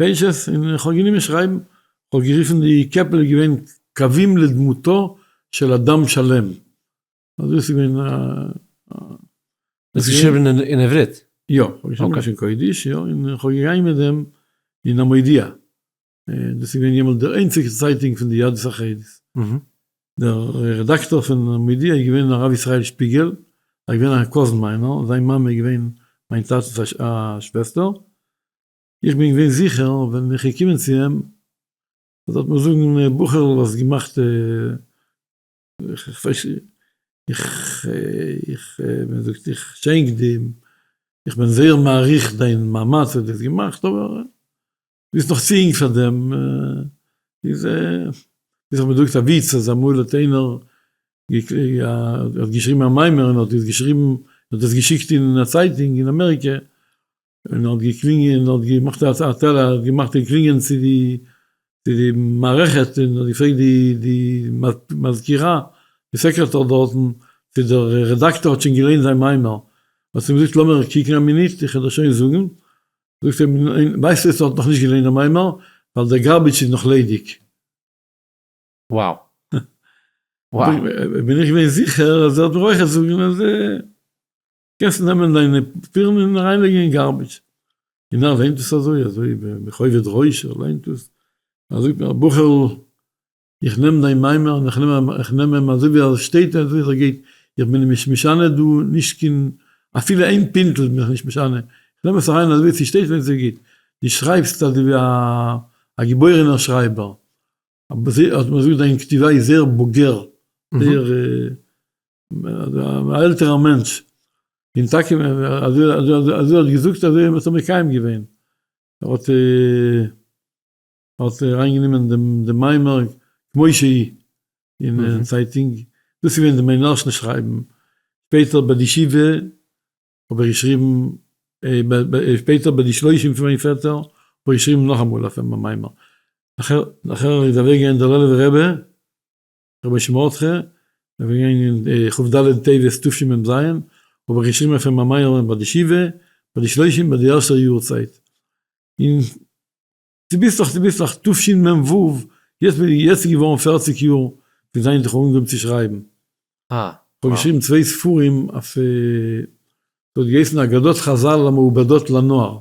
S2: pages, און איך האב גענומען שרייבן, איך האב גערופן די קעפל איז געווען קווים לדמותו של אדם שלם, אז דאס איז געווען א.
S1: האסט געשריבן אין עברית?
S2: יא, איך האב געשריבן לשון קודש, יא, און איך האב געגאנגען מיט דעם אין המודיע, דאס איז געווען יעמאלט דער איינציגסטע צייטונג פון די יהדות החרדית. דער רעדאקטאר פון המודיע איז געווען הרב ישראל שפיגעל, ער איז געווען א cousin מיינער, זיין מאמע איז געווען מיין טאטע'ס א שוועסטער. איך בין געווען זיכער ווען איך געקומען צו אים, אז ער וועט מיר זאגן, בחור'ל האסט געמאכט איך ווייס איך איך ווי זאגט איך שענק דיר, איך בין זייער מעריך דיין מאמץ וואס דו האסט געמאכט אבער ביסט נאך צו אינג פאר דעם, איז ווי זאגט מען זאגט א וויץ אז אמאל האט איינער האט געשריבן א מאמר און האט עס געשריבן האט עס געשיקט אין א צייטונג אין אמעריקע און האט געקלינגען און האט געמאכט א טעלער האט געמאכט די קלינגען צו די צו די מערכת און האט געפרעגט די די מזכירה די סעקרעטאר דארטן צו דער רעדאקטאר האט שוין געליינט זיין מאמר האט זי אים געזאגט לאמיר קוקן א מינוט איך וועל דיר שוין זאגן זאגט אים ווייסט ווער ס'האט נאכנישט געליינט די מאמר ווייל דער garbage איז נאך ליידיג.
S1: Wow. Wow.
S2: בין איך געווען זיכער אז ער וועט מיר אויכעט זאגן אז קענסט נעמען דיינע פאפירן און אריינלייגן אין garbage. און ער ליינט עס אזוי, אזוי בכובד ראש, ער ליינט עס, ער זאגט מיר, בחור'ל, איך נעם דיין מאמר און איך נעם איך נעם אים אזוי ווי ער שטייט און אזוי ווי ער גייט, איך בין נישט משנה דא נישט קיין אפילו איין פינטל בין איך נישט משנה, איך נעם עס אריין אזוי ווי ס'שטייט און אזוי גייט. דו שרייבסט אזוי ווי א געבוירענער שרייבער, אבער האט מיר געזאגט דיין כתיבה איז זייער בוגר, זייער א עלטערער מענטש, און טאקע אזוי האט געזאגט אזוי האט ער מקיים געווען, ער האט האט אריינגענומען דעם דעם מאמר כמו שהיא אין צייטונג, דאס איז געווען מיין ערשטן שרייבן, שפעטער ביי די שבעה האב איך געשריבן, שפעטער ביי די שלושים פון מיין פעטער האב איך געשריבן נאכאמאל אויף אים א מאמר, נאכער איז אוועקגעגאנגען דער לעלובער רבי, רבי שמרדכי, איז געגאנגען כ"ד טבת תשמ"ז, האב איך געשריבן אויף אים א מאמר ביי די שבעה, ביי די שלושים, ביי די ערשטע יארצייט. און צוביסלעך צוביסלעך תשמ"ו, יעצט בין איך, יעצט איז געווארן 40 יאר פון זייט איך האב אנגעהויבן צו שרייבן. איך האב געשריבן צוויי ספרים אויף, ס'האט געהייסן אגדות חז"ל המעובדות לנוער.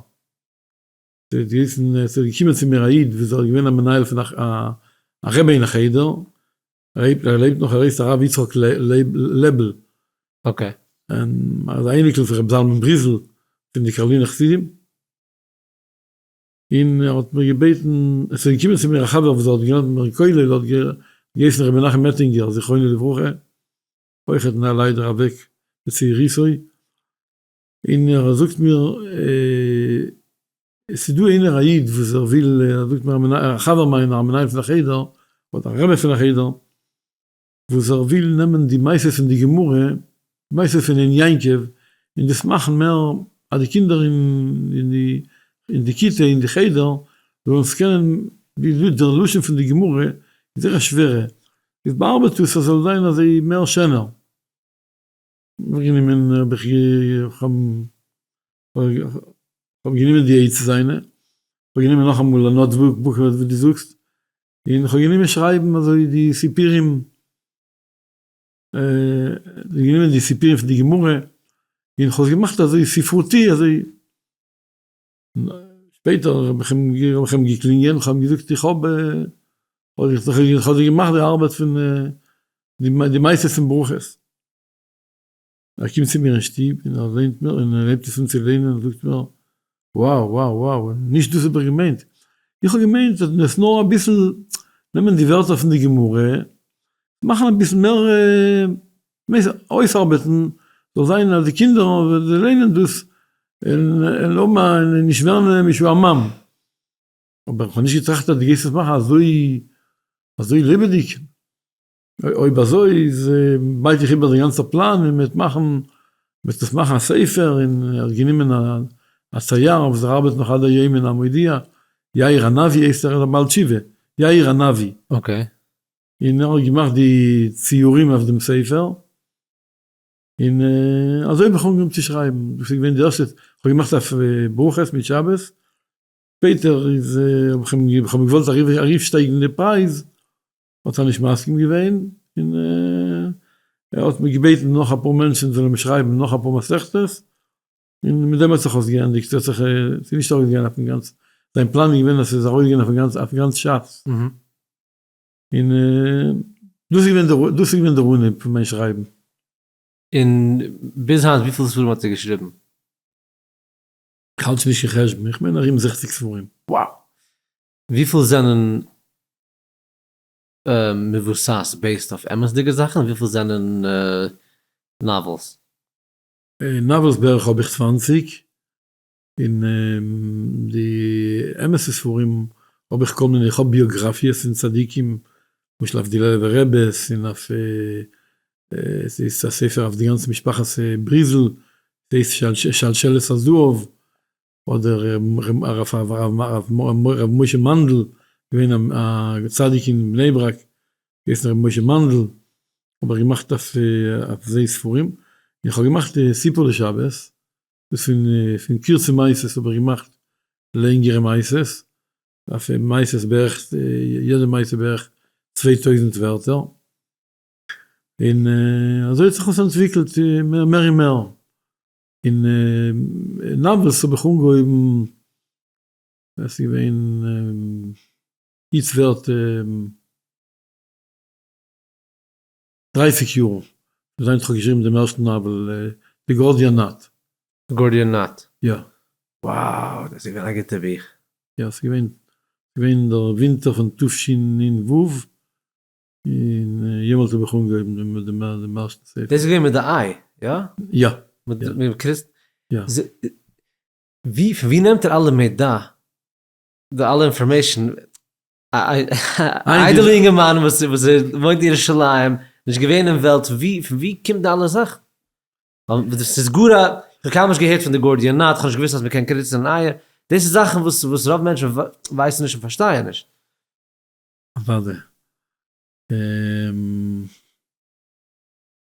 S2: ס'האט געהייסן, ס'איז געקומען צו מיר א איד וואס איז געווען א מנהל פון א רבי אין א חדר, ער לעבט נאך, ער הייסט הרב יצחק לעבל.
S1: Okay.
S2: און ער איז א אייניקל פון רבי זלמן בריזל פון די קארלינער חסידים. און ער האט מיר געבעטן, עס איז געקומען צו מיר א חבר וואס האט געלערנט מיט מיר אין כולל, האט געהייסן רבי מנחם עטינגער זכרונו לברכה, אויך איז ער ליידער אוועק בצעירותו, און ער זאגט מיר, עס איז דא איינער א איד וואס ער וויל, ער זאגט מיר א חבר מיינער א מנהל פון א חדר, אדער א רבי פון א חדר, וואס ער וויל נעמען די מעשה פון די גמרא, מעשה פון עין יעקב, און דאס מאכן מער אז די קינדער אין די כיתה, אין די חדר, זאלן עס קענען, דער לשון פון די גמרא איז זייער א שווערע, איז באארבעט עס אז עס זאל זיין אזוי מער שענער. האב איך גענומען, האב איך האב גענומען די עצה זיינע, כ'האב גענומען נאכאמאל א notebook ווי דו זאגסט, און כ'האב גענומען שרייבן אזוי די סיפורים, גענומען די סיפורים פון די גמרא. און כ'האב עס געמאכט אזוי ספרותי אזוי, שפעטער האב איך אים געקלינגען, כ'האב אים געזאגט איך האב איך האב דיר געמאכט די ארבעט פון די מעשה פון ברכות, ער קומט צו מיר אין שטוב און ער ליינט מיר און ער הייבט עס אן צו ליינען און זאגט מיר wow wow wow נישט דאס האב איך געמיינט, איך האב געמיינט אז עס נאר אביסל נעמען די ווערטער פון די גמרא מאכן אביסל מער אויסארבעטן זאל זיין אז די קינדער ווען זיי ליינען דאס און האבן א נישט ווערן משועמם, אבער איך האב נישט געטראכט אז דו גייסט עס מאכן אזוי אזוי לעבעדיג. אויב אזוי איז בייט איך איבער די גאנצע פלאן און מ'וועט מאכן, מ'וועט עס מאכן א ספר און ער האט גענומען א צייר וואס ער ארבעט נאך עד היום אין המודיע, יאיר הנביא הייסט ער, ער איז א בעל תשובה, יאיר הנביא.
S1: okay.
S2: און ער האט געמאכט די ציורים אויף דעם ספר, און אזוי האב איך אנגעהויבן צו שרייבן, דאס איז געווען די ערשטע, איך האב געמאכט אויף ברכות מיט שבת, שפעטער איז האב איך אים געוואלט ארויפשטייגן די פרייז, האט ער נישט מסכים געווען, און ער האט מיר געבעטן נאך אפאר מענטשן זאלן אים שרייבן נאך אפאר מסכתות, און מיט דעם האט זיך אויסגעענדיגט, ס'האט זיך, ס'איז נישט ארויסגעגאנגען אויפן גאנצן, זיין פלאן איז געווען אז ס'זאל ארויסגיין אויפן גאנצן, אויפן גאנץ שס. און דאס איז געווען דער, דאס איז געווען דער אנהייב פון מיין שרייבן.
S1: און ביז היינט וויפיל ספרים האט איר געשריבן?
S2: כ'האלט שוין נישט קיין חשבון, איך מיין ארום זעכציג ספרים.
S1: Wow! וויפיל זענען מבוסס based אויף אמת'דיגע זאכן און וויפיל זענען novels?
S2: novels בערך האב איך 20, און די אמת'ע ספרים האב איך כל מיני, איך האב ביאגראפיעס פון צדיקים, למשל אויף די לעלוב'ער רעבעס, און אויף ס'איז א ספר אויף די גאנצע משפחת בריזל, ס'הייסט שלשלת הזהב, אדער הרב משה מאנדל, געווען א צדיק אין בני ברק, געהייסן ר' משה מאנדל, האב איך געמאכט אויף זיי ספרים, איך האב געמאכט סיפור לשבת, דאס פון קורצע מעשות האב איך געמאכט לענגערע מעשות, אויף מעשות בערך, יעדע מעשה בערך 2000 ווערטער, און אזוי האט זיך עס אנטוויקלט מער און מער. אין novels האב איך אנגעהויבן, עס איז געווען איצט ווערט 30 יאר זינט איך האב געשריבן דעם ערשטן novel, The Gordian Knot.
S1: Gordian Knot?
S2: יא.
S1: Wow, דאס איז געווען א גוטע בוך.
S2: יא, עס איז געווען געווען דער ווינטער פון תשנ"ו, און יעמאלט האב איך אנגעהויבן דעם ערשטן ספר.
S1: דאס איז געווען מיט די איי, יא?
S2: יא.
S1: מיט קריסט?
S2: יא.
S1: ווי, פון ווי נעמט ער אלע מידע? די אלע information? א איידעלע אינגערמאן וואס וואוינט אין ירושלים, נישט געווען אין וועלט, ווי, פון ווי קומט די אלע זאכן? ווייל דאס איז גאר א, איך האב קיינמאל נישט געהערט פון די Gordian Knot, איך האב נישט געוואוסט אז מען קען קריצן אן אייער, דאס איז זאכן וואס רוב מענטשן ווייסן נישט און פארשטייען נישט.
S2: אוודאי.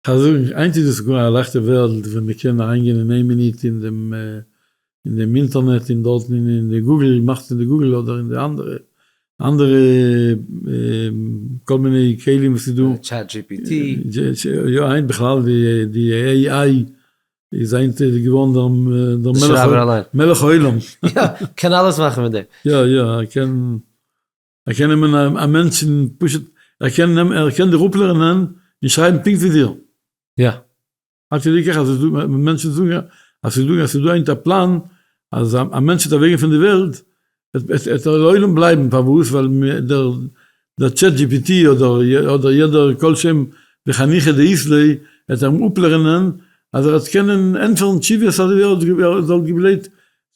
S2: כ'וועל זאגן, היינט איז עס גאר א לייכטע וועלט ווען מען קען אריינגיין אין איין מינוט אין דעם אין דעם אינטערנעט און דארטן אין די גוגל, מאכט אין די גוגל אדער אין די אנדערע אנדערע כל מיני כלים וואס איז דא.
S1: ChatGPT.
S2: יא היינט בכלל די די AI איז היינט געווארן דער דער מלך העולם.
S1: יא, קען אלעס מאכן מיט דעם.
S2: יא יא, ער קען ער קען נעמען א מענטש און פשוט ער קען נעמען ער קען דיר אפלערנען און שרייבן פונקט ווי דיר.
S1: יא.
S2: עד כדי כך אז עס דא מענטשן זאגן אז ס'איז דא אז ס'איז דא היינט א פלאן אז א מענטש וועט אוועקגיין פון די וועלט וועט ער לעולם בלייבן פארוואס ווייל דער דער ChatGPT אדער אדער יעדער כל שם וחניכא דאית ליה וועט אים אפלערנען אז ער וועט קענען ענטפערן תשובות אזוי ווי ער וואלט געבלעט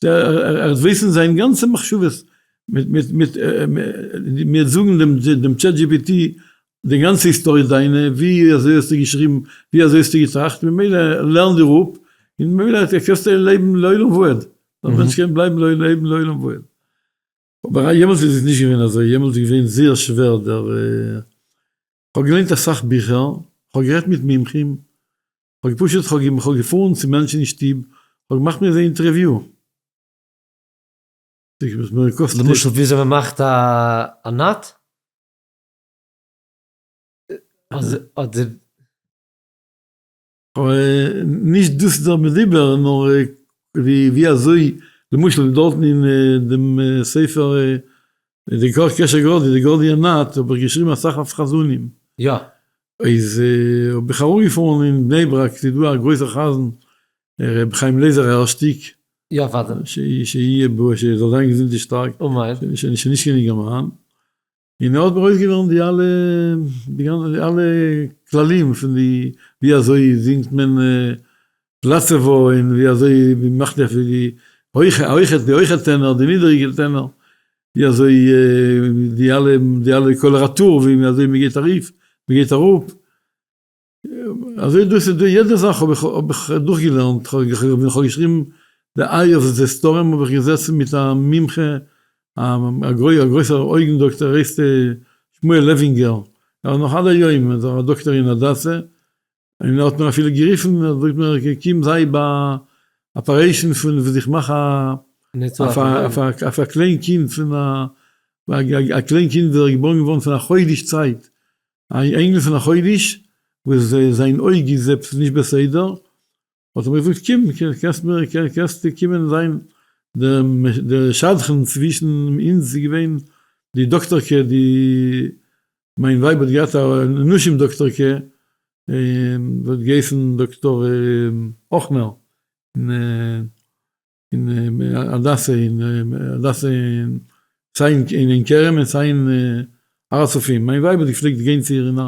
S2: ער וועט וויסן זיין גאנצע מחשבות מיט מיט מיט מיר זאגן דעם דעם ChatGPT די גאנצע היסטאריע דיינע, ווי אזוי האסטו געשריבן, ווי אזוי האסטו געטראכט, ממילא לערן דיר אפ, און ממילא קענסטו לעבן לעולם ועד, א מענטש קען בלייבן לעבן לעולם ועד. אבער יעמאלטס איז עס נישט געווען אזוי, יעמאלטס איז געווען זייער שווער דער, כ'האב געליינט אסאך ביכער, כ'האב גערעדט מיט מומחים, כ'האב פשוט כ'האב געפארן צו מענטשן אין שטוב, כ'האב געמאכט מיט זיי interview.
S1: למשל וויאזוי מען מאכט א knot? אדער.
S2: נישט דאס איז דער מדובר, נאר ווי אזוי, למשל דארטן אין דעם ספר די קשר גורדי, די Gordian Knot, האב איך געשריבן אסאך אויף חזנים.
S1: יא.
S2: איז האב איך ארומגעפארן אין בני ברק, ס'איז דא א גרויסער חזן ר' חיים לייזער הערשטיק,
S1: יא אוודאי.
S2: שיהיה בריא, שזאל זיין געזונט און שטארק,
S1: אמן.
S2: שוין נישט קיין אינגערמאן, און ער האט מיר אויסגעלערנט די אלע די אלע כללים פון די ווי אזוי זינגט מען פלאצעווא און ווי אזוי מאכט מען די הויכע הויכע די הויכע טענער די נידעריגע טענער ווי אזוי די אלע די אלע קאלאראטור ווי אזוי מען גייט ארויף מען גייט אראפ אזוי דאס איז דא יעדע זאך האב איך האב איך דורך געלערנט ווען איך האב געשריבן די Eye of the Storm האב איך געזעצן מיט א מומחה א גרויסער אויגן דאקטער הייסט שמואל לעווינגער ער איז נאך עד היום איז ער א דאקטער אין הדסה און ער האט מיר אפילו גערופן ער זאגט מיר קום זיי ביי operation פון וואס איך מאך א אויף א קליין קינד פון א א קליין קינד איז ער געבוירן געווארן פון א חודש צייט א אינגל פון א חודש וואס זיין אויג איז עפעס נישט בסדר, האט ער מיר געזאגט קום קענסט מיר קענסט קומען זיין דער שדכן צווישן אונז איז געווען די דאקטערקע די מיין ווייב האט געהאט א נשים דאקטערקע וואס האט געהייסן דאקטאר האכנער אין הדסה אין הדסה אין סיי אין עין כרם און סיי אין הר הצופים, מיין ווייב האט געפלעגט גיין צו איר אין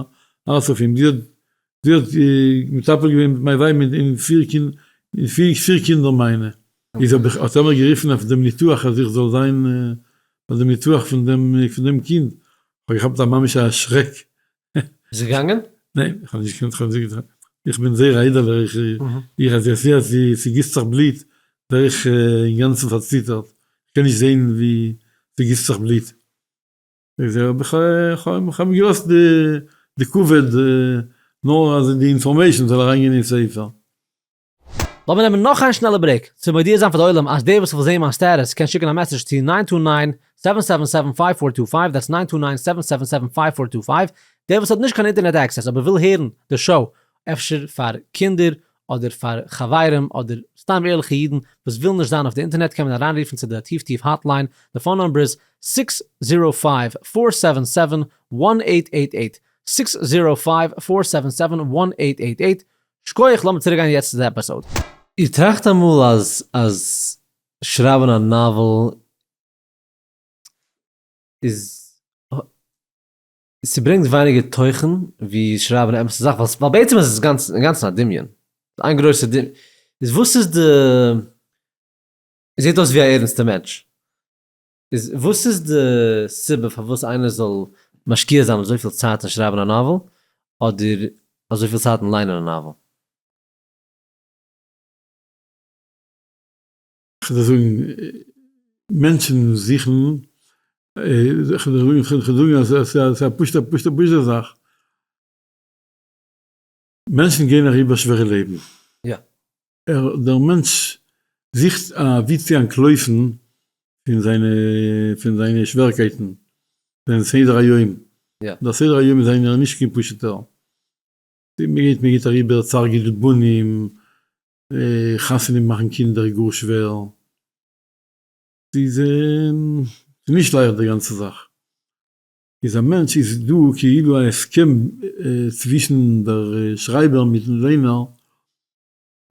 S2: הר הצופים, זי האט זי האט מטפל געווען מיט מיין ווייב מיט אין פיר קינד אין פיר קינדער מיינע, איז האב איך האט ער מיר גערופן אויף דעם ניתוח אז איך זאל זיין ביי דעם ניתוח פון דעם פון דעם קינד, כ'האב געכאפט א ממש א שרעק.
S1: ביסט געגאנגען?
S2: ניין, איך האב נישט געקענט, איך האב איך בין זייער א איידעלער, איך איך אז איך זעה אז ס'גיסט זיך בלוט ווער איך אינגאנצן פארציטערט, איך קען נישט זעהן ווי ס'גיסט זיך בלוט, איז האב איך איך האב געלאזט די כבוד נאר אז די information זאל אריינגיין אין ספר.
S1: לאמיר נעמען נאך איין שנעלע break, צו מודיע זיין פאר די עולם אז דער וואס וויל זעהן מיין status קען שיקן א message צו nine two nine seven seven seven five four two five, that's nine two nine seven seven seven five four two five, דער וואס האט נישט קיין אינטערנעט access אבער וויל הערן די show, אפשר פאר קינדער אדער פאר חברים אדער סתם ערליכע אידן וואס ווילן נישט זיין אויף די אינטערנעט קען מען אריינרופן צו די טיף טיף hotline, די phone number איז six zero five four seven seven one eight eight eight, six zero five four seven seven one eight eight eight, שקויעך לאמיר צוריק גיין יעצט צו די episode. איר טראכט אמאל אז אז שרייבען א novel איז ס'ברענגט ווייניגער תוכן ווי שרייבען א אמת'ע זאך ווייל בעצם איז עס גאנץ אינגאנצן א דמיון איין גרויסע דמיון איז וואס איז די זעט אויס ווי א ערנסטע מענטש איז וואס איז די סיבה פארוואס איינער זאל משקיע זיין אזויפיל צייט אין שרייבן א novel אדער אזויפיל צייט אין ליינען א novel?
S2: כ'וועל דיר זאגן, מענטשן זוכן, כ'וועל דיר זאגן אז ס'איז א פשוטע פשוטע פשוטע זאך, מענטשן גייען אריבער שווערע לעבן, ער, דער מענטש, זוכט א ווי צו אנטלויפן פון זיינע, פון זיינע שווערקייטן, זיין סדר היום, דער סדר היום איז זיינער נישט קיין פשוט'ער, מען גייט, מען גייט אריבער צער גידול בנים, חתונה מאכן קינדער איז גאר שווער, ס'איז נישט לייכט די גאנצע זאך, איז א מענטש איז דא כאילו א הסכם צווישן דער שרייבער מיטן ליינער,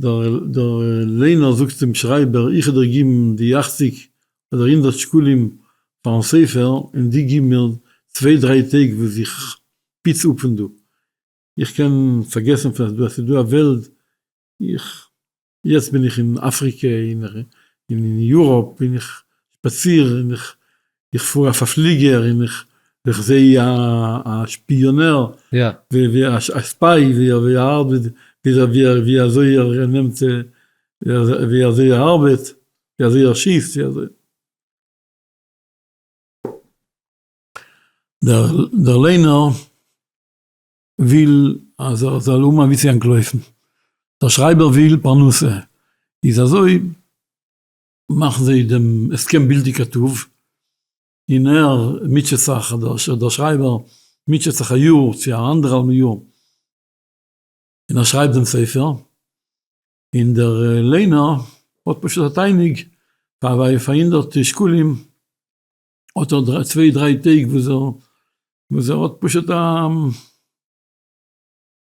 S2: דער ליינער זאגט צום שרייבער איך וועל דיר גיבן די אכציג אדער הונדערט שקלים פארן ספר און דו גיב מיר צוויי דריי טעג וואס איך פיץ אפ פון דא, איך קען פארגעסן פון אז ס'איז דא א וועלט, איך יעצט בין איך אין אפריקע און אין Europe און איך שפאציר און איך פאר אויף א פליגער און איך זע א שפיאנער ווי א spy ווי ער ארבעט ווי אזוי ער נעמט ווי אזוי ער ארבעט ווי אזוי ער שיסט ווי אזוי דער ליינער וויל אז ער זאל האבן א ווי צו אנטלויפן, דער שרייבער וויל פרנסה, איז אזוי מאכן זיי דעם הסכם בלתי כתוב, און ער מוטשעט זיך, דער שרייבער מוטשעט זיך א יאר צו א אנדערהאלבן יאר, און ער שרייבט דעם ספר. און דער ליינער האט פשוט א תענוג, פאר פאר הונדערט שקלים האט ער צוויי דריי טעג וואס ער וואס ער האט פשוט א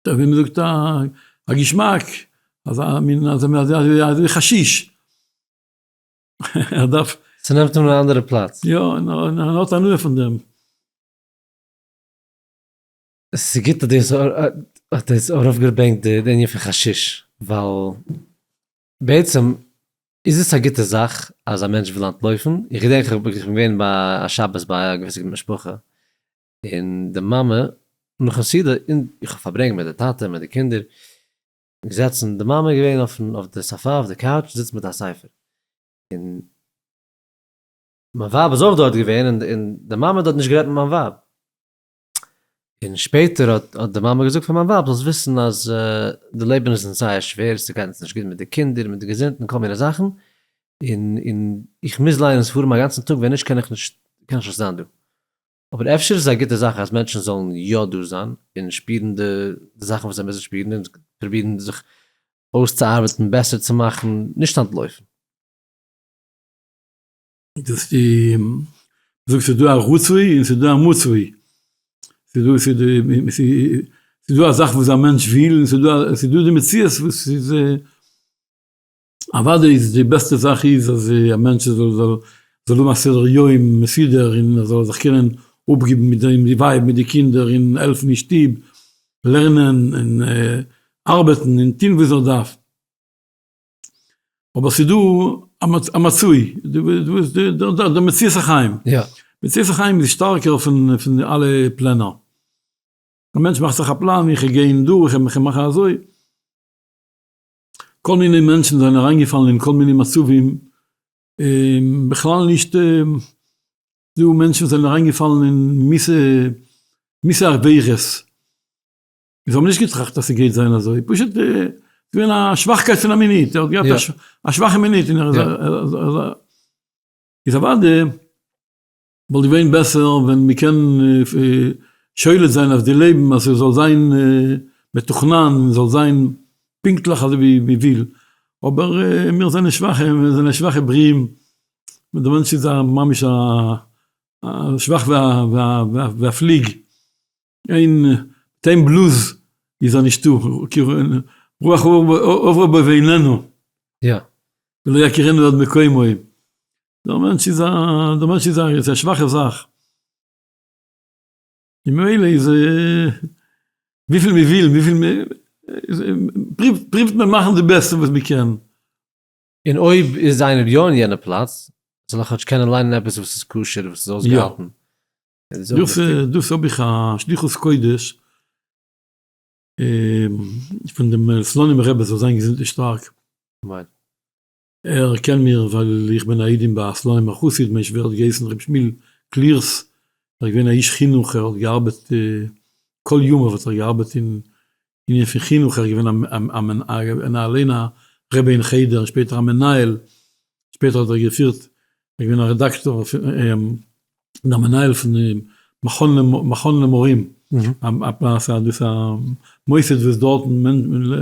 S2: ווי מען זאגט א געשמאק, אזא מין אזוי חשיש, ער דארף.
S1: ס'נעמט אים אין א אנדערע פלאץ.
S2: יא, און ער האט הנאה פון דעם.
S1: ס'איז גוט אז דו האסט דאס ארויפגעברענגט די ענין פון חשיש, ווייל בעצם איז עס א גוטע זאך אז א מענטש וויל אנטלויפן, איך געדענק איך בין געווען ביי א שבת ביי א געוויסע משפחה, און די מאמע נאכן סעודה, און איך האב פארברענגט מיט די טאטע מיט די קינדער, געזעצן, די מאמע איז געווען אויפן אויף די סאפא אויף די couch זיצט מיט א ספר, און מיין ווייב איז אויך דארט געווען, און די מאמע האט דארט נישט גערעדט מיט מיין ווייב, און שפעטער האט האט די מאמע געזאגט פאר מיין ווייב זאלסט וויסן אז די לעבן איז אונז זייער שווער, ס'גייט אונז נישט גוט מיט די קינדער, מיט די געזונט און כל מיני זאכן, און און איך מוז לייענען ספרים א גאנצן טאג ווען נישט קען איך נישט קען איך נישט זיין דא. אבער אפשר איז עס א גוטע זאך אז מענטשן זאלן יא דא זיין און שפירן די זאכן וואס זיי מוזן שפירן און פרובירן זיך אויסצוארבעטן בעסער צו מאכן, נישט אנטלויפן.
S2: דאס די זאגסט ס'איז דא א רצוי און ס'איז דא א מצוי, ס'איז דא ס'איז ס'איז דא א זאך וואס א מענטש וויל און ס'איז דא ס'איז דא די מציאות וואס איז אוודאי איז די בעסטע זאך איז אז א מענטש זאל זאל זאל האבן א סדר יום מסודר און ער זאל זיך קענען אפגעבן מיט זיין די ווייב מיט די קינדער און העלפן אין שטוב, לערנען און ארבעטן און טון וואס ער דארף. אבער ס'איז דא א מצוי, די מציאות החיים, מציאות החיים איז שטארקער פון אלע פלענער, א מענטש מאכט זיך א פלאן, איך גיי גיין דא, איך גיי מאכן אזוי, כל מיני מענטשן זענען אריינגעפאלן אין כל מיני מצבים, בכלל נישט, דא מענטשן זענען אריינגעפאלן אין מיסע עבירות, זיי האבן נישט געטראכט אז ס'גייט זיין אזוי, פשוט געווען א שוואכקייט פון א מינוט, ער האט געהאט א שוואכע מינוט און ער איז איז אוודאי וואלט געווען בעסער ווען מ'קען שולט זיין אויף די לעבן אז ס'זאל זיין מתוכנן, זאל זיין פונקטליך אזוי ווי מ'וויל, אבער מיר זענען שוואכע, מיר זענען שוואכע בריאים, דער מענטש איז ממש א שוואך ווי א פליג. אין מיט איין בלאז איז ער נישטא, רוח עברה בו ואיננו,
S1: יא.
S2: ולא יכירנו עוד מקומו, דער מענטש איז א, דער מענטש איז א, איז א שוואכע זאך, און ממילא איז וויפיל מען וויל, וויפיל מען, פריווט מען מאכן די בעסטע וואס מען קען.
S1: און אויב איז איינער יא אין יענע פלאץ, זאל ער כאטש קענען ליינען עפעס וואס איז כשר, וואס איז אויסגעהאלטן.
S2: דאס האב איך א שליחות קודש פון דעם סלאנימער רבי זאל זיין געזונט און שטארק, ער קען מיר ווייל איך בין א איידעם ביי א סלאנימער חסיד, מיין שווער האט געהייסן ר' שמואל קלירס, ער איז געווען א איש חינוך, ער האט געארבעט כל ימיו האט ער געארבעט אין ענין פון חינוך, ער איז געווען אליין א רבי אין חדר און שפעטער א מנהל, שפעטער האט ער געפירט, ער איז געווען א רעדאקטאר און א מנהל פון די מכון למורים, דאס א מוסד וואס דארטן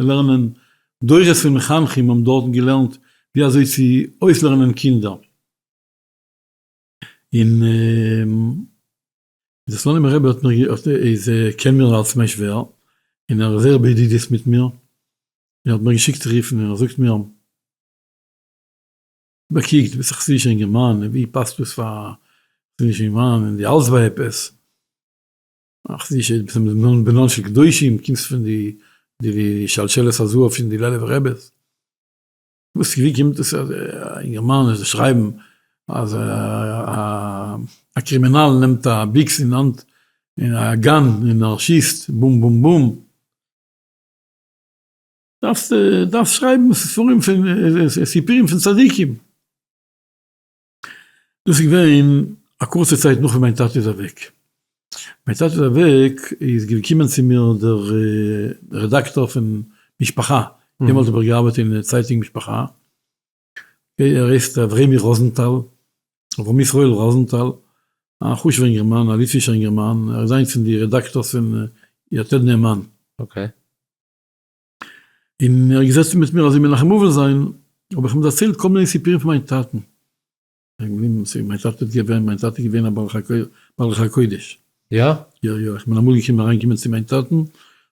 S2: לערנען דורות פון מחנכים האבן דארטן געלערנט ווי אזוי צו אויסלערנען קינדער. און דער סלאנימער רבי האט מיר איז קען מיר אלס מיין שווער, און ער איז זייער בידידות מיט מיר, און ער האט מיר געשיקט רופן און ער זאגט מיר, באקוק דו ביסט א חסידישער אינגערמאן, און ווי פאסט דאס פאר א חסידישער אינגערמאן, און דו האלטסט ביי עפעס, א חסידישער ביסט בנן של קדושים, קומסט פון די די שלשלת הזהב פון די לעלוב'ער רעבעס, וואס ווי קומט עס אז א אינגערמאן זאל שרייבן אז א קרימינאל נעמט א ביקס אין האנט און א gun און ער שיסט בום בום בום. דארפסט דארפסט שרייבן ספרים פון סיפורים פון צדיקים. דאס איז געווען א קורצע צייט נאך ווי מיין טאטע איז אוועק. מיין טאטע איז אוועק איז געקומען צו מיר דער רעדאקטאר פון משפחה, דעמאלט האב איך געארבעט אין צייטונג משפחה, ער הייסט אברמי ראזענטאל, אברהם ישראל ראזענטאל, א חשוב'ער אינגערמאן, א ליטווישער אינגערמאן, ער איז איינס פון די רעדאקטארס פון יתד נאמן.
S1: okay.
S2: און ער איז געזעצן מיט מיר אזוי מנחם אבל זיין, האב איך אים דערציילט כל מיני סיפורים פון מיין טאטן. מיין טאטע האט געווען, מיין טאטע איז געווען א בעל רוח הקודש.
S1: יא?
S2: יא יא, איך בין אמאל געקומען אריינגעקומען צו מיין טאטן,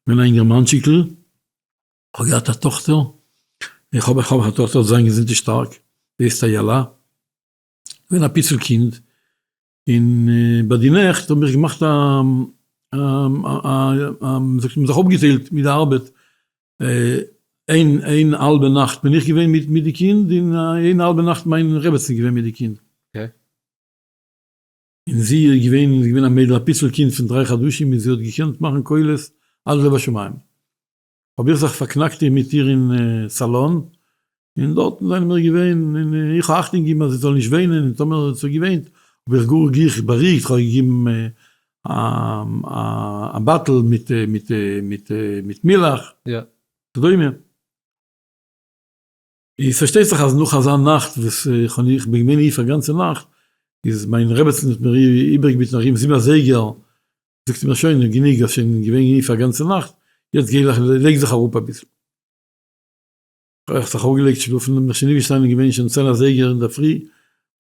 S2: געווען א אינגערמאנטשיקל, איך האב געהאט א טאכטער, איך האב איך האב א טאכטער זאל זיין געזונט און שטארק, זי הייסט איילה, געווען א פיצל קינד, און ביי די נעכט האב איך געמאכט א א מ'זאגט מ'האט זיך אפגעטיילט מיט די ארבעט, איין איין האלבע נאכט בין איך געווען מיט מיט די קינד, און איין האלבע נאכט מיין רעבעצן געווען מיט די קינד. און זי איז געווען איז געווען א מיידל א פיצל קינד פון דריי חדשים און זי האט געקענט מאכן קולות עד לב השמים. האב איך זיך פארקנאקט מיט איר אין סאלאן, און דארטן זענען מיר געווען, און איך האב אכטונג געגעבן אז זי זאל נישט וויינען, און טאמער האט זי געוויינט האב איך גאר גיך בארואיגט, כ'האב געגעבן א bottle מיט מיט מיט מיט מילך, וכדומה. איז פארשטייט זיך אז נאך אזא נאכט וואס איך האב איך בין געווען אויף א גאנצע נאכט, איז מיין רעבעצן האט מיר איבערגעביטן ארום זיבן אזייגער, זאגט זי מיר שוין גענוג האסט שוין געווען אויף א גאנצע נאכט, יעצט גיי לייג זיך אראפ אביסל. האב איך זיך אראפגעלייגט שלאפן, בין איך שוין אויפגעשטאנען און געווען שוין צען אזייגער אינדערפרי,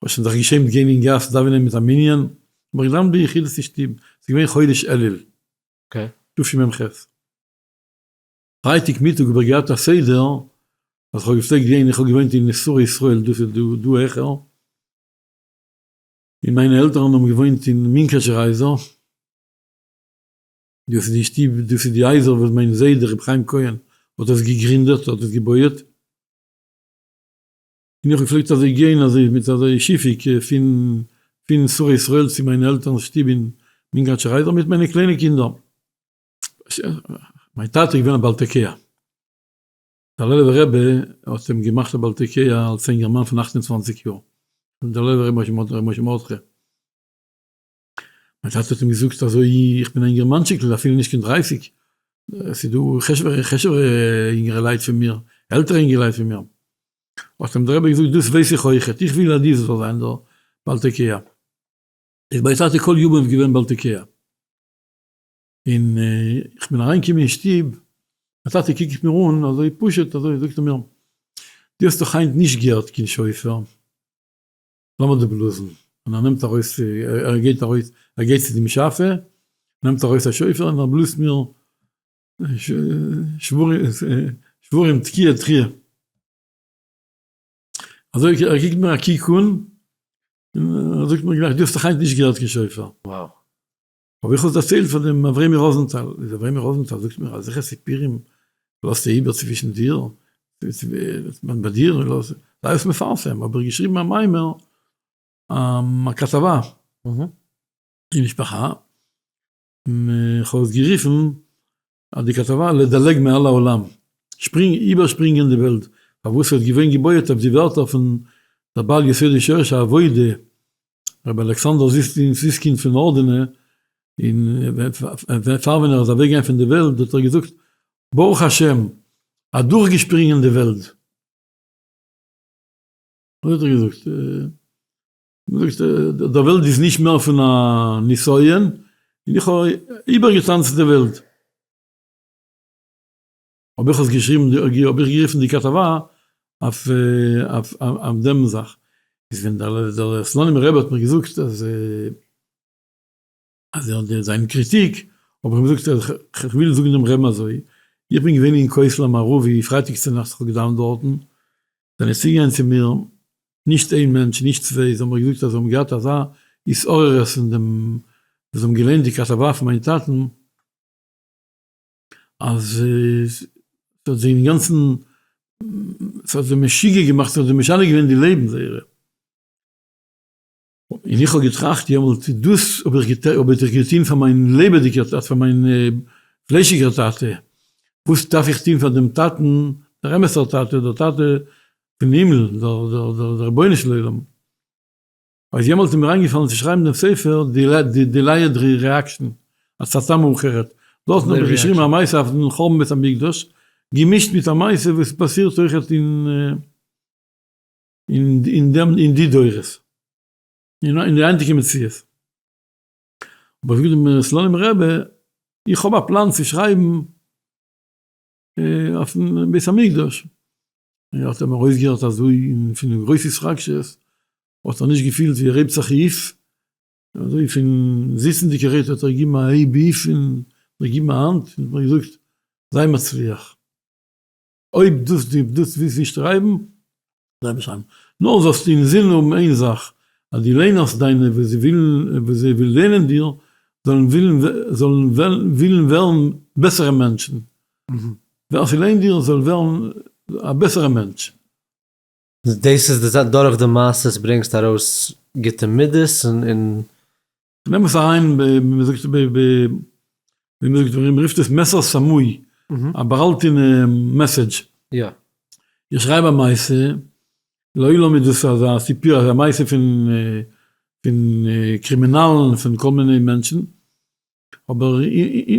S2: האב שוין זיך געשעמט גיין אין גאס דאווענען מיט א מנין, האב איך געדאווענט ביחידות אין שטוב, ס'איז געווען חודש אלול, תשמ"ח. פרייטאג מיטאג האב איך געהאט א סדר אז כ'האב געפלעגט גיין, איך האב געוואוינט אין נשוא ישראל, דאס איז דא דא העכער, און מיינע עלטערן האבן געוואוינט אין מונקאטשער הייזער, דאס איז די שטוב, דאס איז די הייזער וואס מיין זיידע רבי חיים כהן האט עס געגרינדעט, האט עס געבויעט, און איך האב געפלעגט אזוי גיין אזוי מיט אזוי שיפיק פון פון נשוא ישראל צו מיינע עלטערנס שטוב אין מונקאטשער הייזער מיט מיינע קליינע קינדער. מיין טאטע איז געווען א בעל תוקע. דער לעלובער רבי האט אים געמאכט א בעל תוקע אלס אינגערמאן פון 28 יאר. דער לעלובער רבי ר' משה מרדכי. מיין טאטע האט אים געזאגט אזוי איך בין א אינגערמאנטשיקל אפילו נישט קיין דרייסיג, עס איז דא חשוב'ערע אינגערע לייט פון מיר, עלטערע אינגעלייט פון מיר. האט אים דער רבי געזאגט דאס ווייס איך אויכעט, איך וויל אז דו זאלסט זיין דער בעל תוקע. איז מיין טאטע כל ימיו געווען בעל תוקע. און איך בין אריינגעקומען אין שטוב, מיין טאטע קוקט מיר אן אזוי פשוט אזוי, זאגט ער מיר, דו האסט דאך היינט נישט געהערט קיין שופר, לאמיר דיר בלאזן, און ער נעמט ארויס, ער גייט ארויס, ער גייט צו דעם שאפע, נעמט ארויס א שופר און ער בלאזט מיר שברים תקיעה תחייה. אזוי ער קוקט מיר א קוק אן, און ער זאגט מיר גלייך, דו האסט דאך היינט נישט געהערט קיין שופר.
S1: Wow.
S2: האב איך עס דערציילט פאר דעם אברמי ראזענטאל, איז אברמי ראזענטאל זאגט מיר אזעלכע סיפורים לאזטו איבער צווישן דיר, ביי דיר, זיי עס מפרסם, האב איך געשריבן א מאמר, א כתבה, אין משפחה, און איך האב עס גערופן אז די כתבה לדלג מעל העולם, שפרינג, איבערשפרינגען די וועלט, פארוואס ס'האט געווען געבויעט אויף די ווערטער פון דער בעל יסוד ושורש העבודה, רבי אלכסנדר זיסקינד פון ארדענע, און פאר ווען ער איז אוועק געגאנגען פון די וועלט האט ער געזאגט, ברוך השם, אדורכגעשפרינגען די וועלט. אזוי האט ער געזאגט. זאגט דער וועלט איז נישט מער פון א ניסיון, און איך האב איבערגעטאנצט די וועלט. האב איך עס געשריבן, האב איך גערופן די כתבה אויף דעם זאך. איז ווען דער סלאנימער רבי האט מיר געזאגט אז אז ער האט זיין קריטיק, האב איך אים געזאגט אז איך וויל זאגן דעם רעבן אזוי, איך בין געווען אין כותל המערבי פרייטאג צונאכטס איך האב געדאווענט דארטן, זענען צוגעגאנגען צו מיר נישט איין מענטש נישט צוויי, זיי האבן מיר געזאגט אז זיי האבן געהאט אזא התעוררות פון דעם וואס זיי האבן געליינט די כתבה פון מיין טאטן, אז ס'האט זיי אינגאנצן, ס'האט זיי משוגע געמאכט, ס'האט זיי משנה געווען די לעבן זייערע. און איך האב געטראכט יעמאלט, דאס האב איך האב איך געטון פאר מיין לעבעדיגער טאטע, פאר מיין פליישיגער טאטע, וואס דארף איך טון פאר דעם טאטן, דער אמת'ער טאטע, דער טאטע פון הימל, דער רבונו של עולם. איז יעמאלט איז מיר איינגעפאלן צו שרייבן דעם ספר Delayed Reaction, הצתה מאוחרת. דארטן האב איך געשריבן א מעשה אויף דעם חורבן בית המקדש, געמישט מיט א מעשה וואס פאסירט אויכעט אין אין דעם אין די דורות, אין די היינטיגע מציאות. אבער זאגט דער סלאנימער רבי, איך האב א פלאן צו שרייבן. אויפן בית המקדש, האט אים ארויסגעהערט אזוי פון גרויס התרגשות, האט ער נישט געפילט ווי ער הייבט זיך אויף, אזוי פון זיצנדיגערהייט האט ער געגעבן א הייב אויף און מיר געגעבן א האנט און מיר געזאגט זיי מצליח, אויב דאס דו דאס ווילסט נישט שרייבן, זיי באשיידן. נאר זאלסטו אינזין האבן איין זאך, אז די ליינערס דיינע וואס זיי ווילן וואס זיי וויל ליינען דיר, זאלן ווילן זאלן ווילן ווערן בעסערע מענטשן. ווער ס'ליינט דיר זאל ווערן א בעסערע מענטש.
S1: דאס איז די זאך, דורך די מעשות ברענגסטו ארויס גוטע מידות און.
S2: נעם עס אריין ווי מ'זאגט ווי מ'זאגט מ'רופט עס מסר סמוי, א באהאלטענע message.
S1: יא.
S2: איך שרייב א מעשה, לעולם איז דאס אזא סיפור אזא מעשה פון פון קרימינאלן פון כל מיני מענטשן, אבער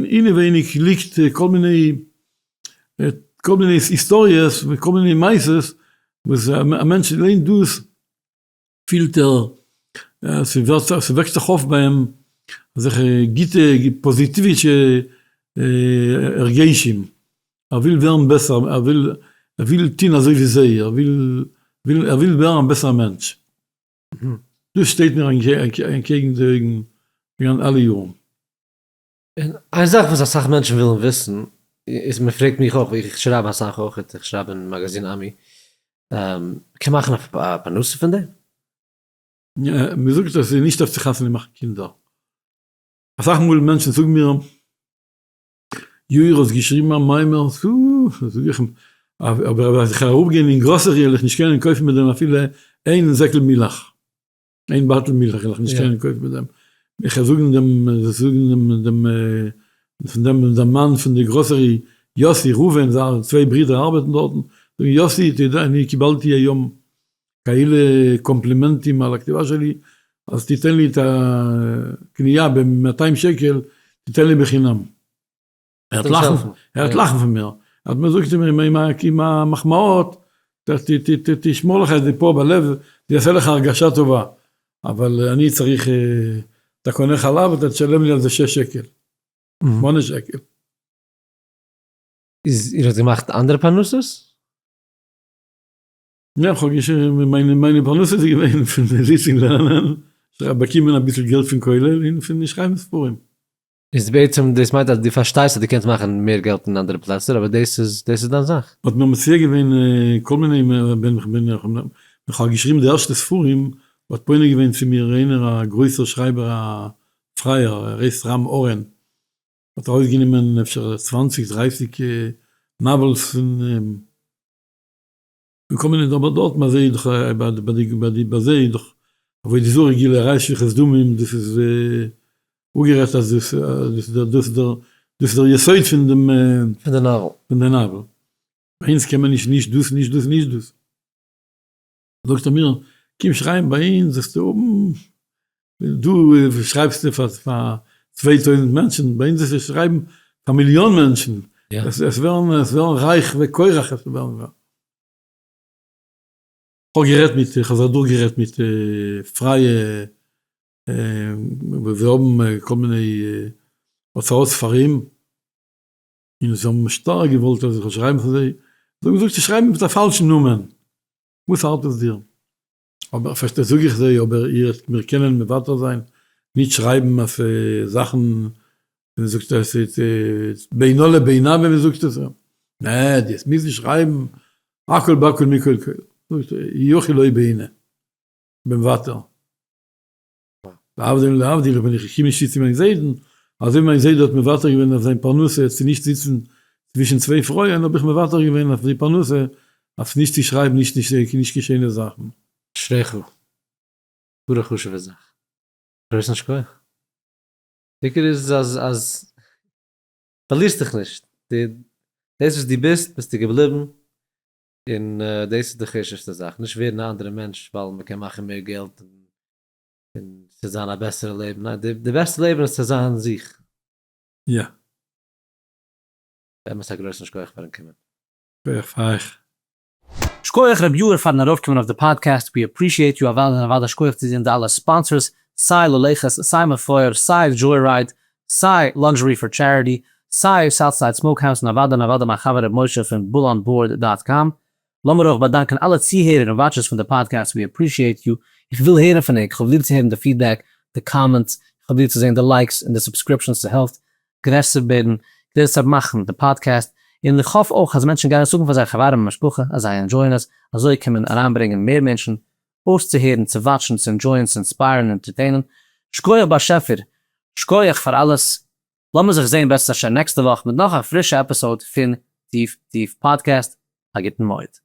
S2: אינעווייניג ליגט כל מיני כל מיני היסטאריעס וכל מיני מעשות וואס א מענטש ליינט דאס פילט ער ס'ווערט ס'וועקט זיך אויף ביי אים אזעלכע גוטע פאזיטיווישע הרגשים, ער וויל ווערן בעסער, ער וויל ער וויל טון אזוי ווי זיי, ער וויל ער וויל ווערן א בעסערע מענטש. דאס שטייט מיר אנטקעגן די אויגן אלע יארן.
S1: און איין זאך וואס אסאך מענטשן ווילן וויסן, איז מען פרעגט מיך אויך, איך שרייב אסאך אויך, איך שרייב אין מאגאזין עמי, מ'קען מאכן א פרנסה פון דעם?
S2: מען זאגט אז ס'איז נישט אויף צו חתונה מאכן קינדער. אסאך מאל מענטשן זאגן מיר, יאיר האסט געשריבן א מאמר, זאג איך אים, אבער אז איך וועל אראפגיין אין גראסערי וועל איך נישט קענען קויפן מיט דעם אפילו איין זעקל מילך. איין bottle מילך וועל איך נישט קענען קויפן מיט דעם, איך וועל זאגן דעם, זאגן דעם, דעם, פון דעם, דעם מאן פון די גראסערי, יוסי ראובן, זיינע צוויי ברידער ארבעטן דארטן, זאגן יוסי, אתה יודע, אני קיבלתי היום כאלה קומפלימנטים על הכתיבה שלי, אז תיתן לי את הקנייה במאתיים שקל, תיתן לי בחינם. ער האט לאכן, ער האט לאכן פון מיר, ער האט מיר זאגט אים עם המחמאות, תשמור לך את זה פה בלב, זה יעשה לך הרגשה טובה, אבל אני צריך, אתה קונה חלב אתה תשלם לי על זה 6 שקל, 8 שקל.
S1: איז איר האט געמאכט אנדערע פרנסות?
S2: יא, כ'האב געשריבן, מיינע פרנסה איז געווען פון זיצן לערנען, באקומען אביסל געלט פון כולל און פון שרייבן ספרים.
S1: איז בעצם דאס מיינט אז דו פארשטייסט אז דו קענסט מאכן מער געלט אין אנדערע פלעצער אבער דאס איז דאס איז דיין זאך.
S2: האט מיר מציע געווען כל מיני ווען איך האב געשריבן די ערשטע ספרים האט פונה געווען צו מיר איינער א גרויסער שרייבער א פרייער ער הייסט רם אורן האט ארויסגענומען אפשר צוואנציג דרייסיג novels פון און כל מיני אבער דארט ביי זיי איז דאך ביי די ביי זיי איז דאך עבודה זרה גילוי עריות שפיכות דמים דאס איז אפגערעדט אז דאס איז דער דאס איז דער דאס איז דער יסוד פון דעם
S1: פון די novel.
S2: פון די novel. ביי אונז קען מען נישט נישט דאס נישט דאס נישט דאס. זאגט ער מיר קום שרייבן ביי אונז וועסטו האבן דא שרייבסטו פאר פאר 2000 מענטשן ביי אונז וועסטו שרייבן פאר מיליאן מענטשן עס ווערן עס ווערן רייך ווי קורח עס ווערן. כ'האב גערעדט מיט כ'האב זיך אדורך גערעדט מיט פרייע וואס זיי האבן כל מיני הוצאות ספרים און זיי האבן שטארק געוואלט אז איך זאל שרייבן פאר זיי, זיי האבן געזאגט צו שרייבן מיט א פאלשן נאמען, וואס הארט עס דיר? אבער פארשטייט זאג איך זיי אבער איר וועט מיר קענען מוותר זיין נישט שרייבן אויף זאכן ווי מען זאגט עס איז בינו לבינה ווי מען זאגט עס נע די עס מוזן שרייבן הכל בכל מכל כל זאגט ער יוכי לא בעינה כ'בין מוותר. להבדיל להבדיל איך בין איך קום נישט צו צו מיין זיידן, אזוי ווי מיין זיידע האט מוותר געווען אויף זיין פרנסה צו נישט זיצן צווישן צוויי פרויען האב איך מוותר געווען אויף די פרנסה אויף נישט צו שרייבן נישט נישט נישט קיין שיינע זאכן.
S1: אשריך. גאר א חשוב'ע זאך. גרויסן שכוח. די עיקר איז אז אז פארלירסט דיך נישט. דאס וואס דו ביסט ביסטו געבליבן און דאס איז די חשוב'סטע זאך, נישט ווערן א אנדערע מענטש ווייל מ'קען מאכן מער געלט און צו זיין א בעסערע לעבן, ניין, די בעסטע לעבן איז צו זיין זיך.
S2: יא.
S1: באמת א גרויסן שכוח פארן קומען.
S2: שכוח פאר אייך.
S1: שכוח ר' יאיר פארן ארויפקומען אויף די פאדקעסט, we appreciate you, אוודאי און אוודאי שכוח צו די אלע sponsors, סיי ללכת, סיי מפואר, סיי Joyride, סיי Luxury for Charity. סיי Southside Smokehouse און אוודאי און אוודאי מיין חבר ר' משה פון bullonboard dot com. לאמיר אויך באדאנקען אלע צוהערער און watchers פון די פאדקעסט, we appreciate you, איך וויל הערן פון ענק, איך האב ליב צו הערן די feedback, די comments, איך האב ליב צו זען די likes און די subscriptions, ס'העלפט גרעסער ווערן, גרעסער מאכן די פאדקעסט, און איך האף אויך אז מענטשן גייען עס זאגן פאר זייער חברים און משפחה אז זיי enjoy ען עס, אזוי קען מען אריינברענגען מער מענטשן אויסצוהערן, צו watch ן, צו enjoy ען, צו inspire ן און entertain ען. שקויעך באשעפער! שקויעך פאר אלעס! לאמיר זיך זעהן בעזרת השם נעקסטע וואך מיט נאך א פרישע episode פון טיף טיף פאדקעסט. א גוטן מועד.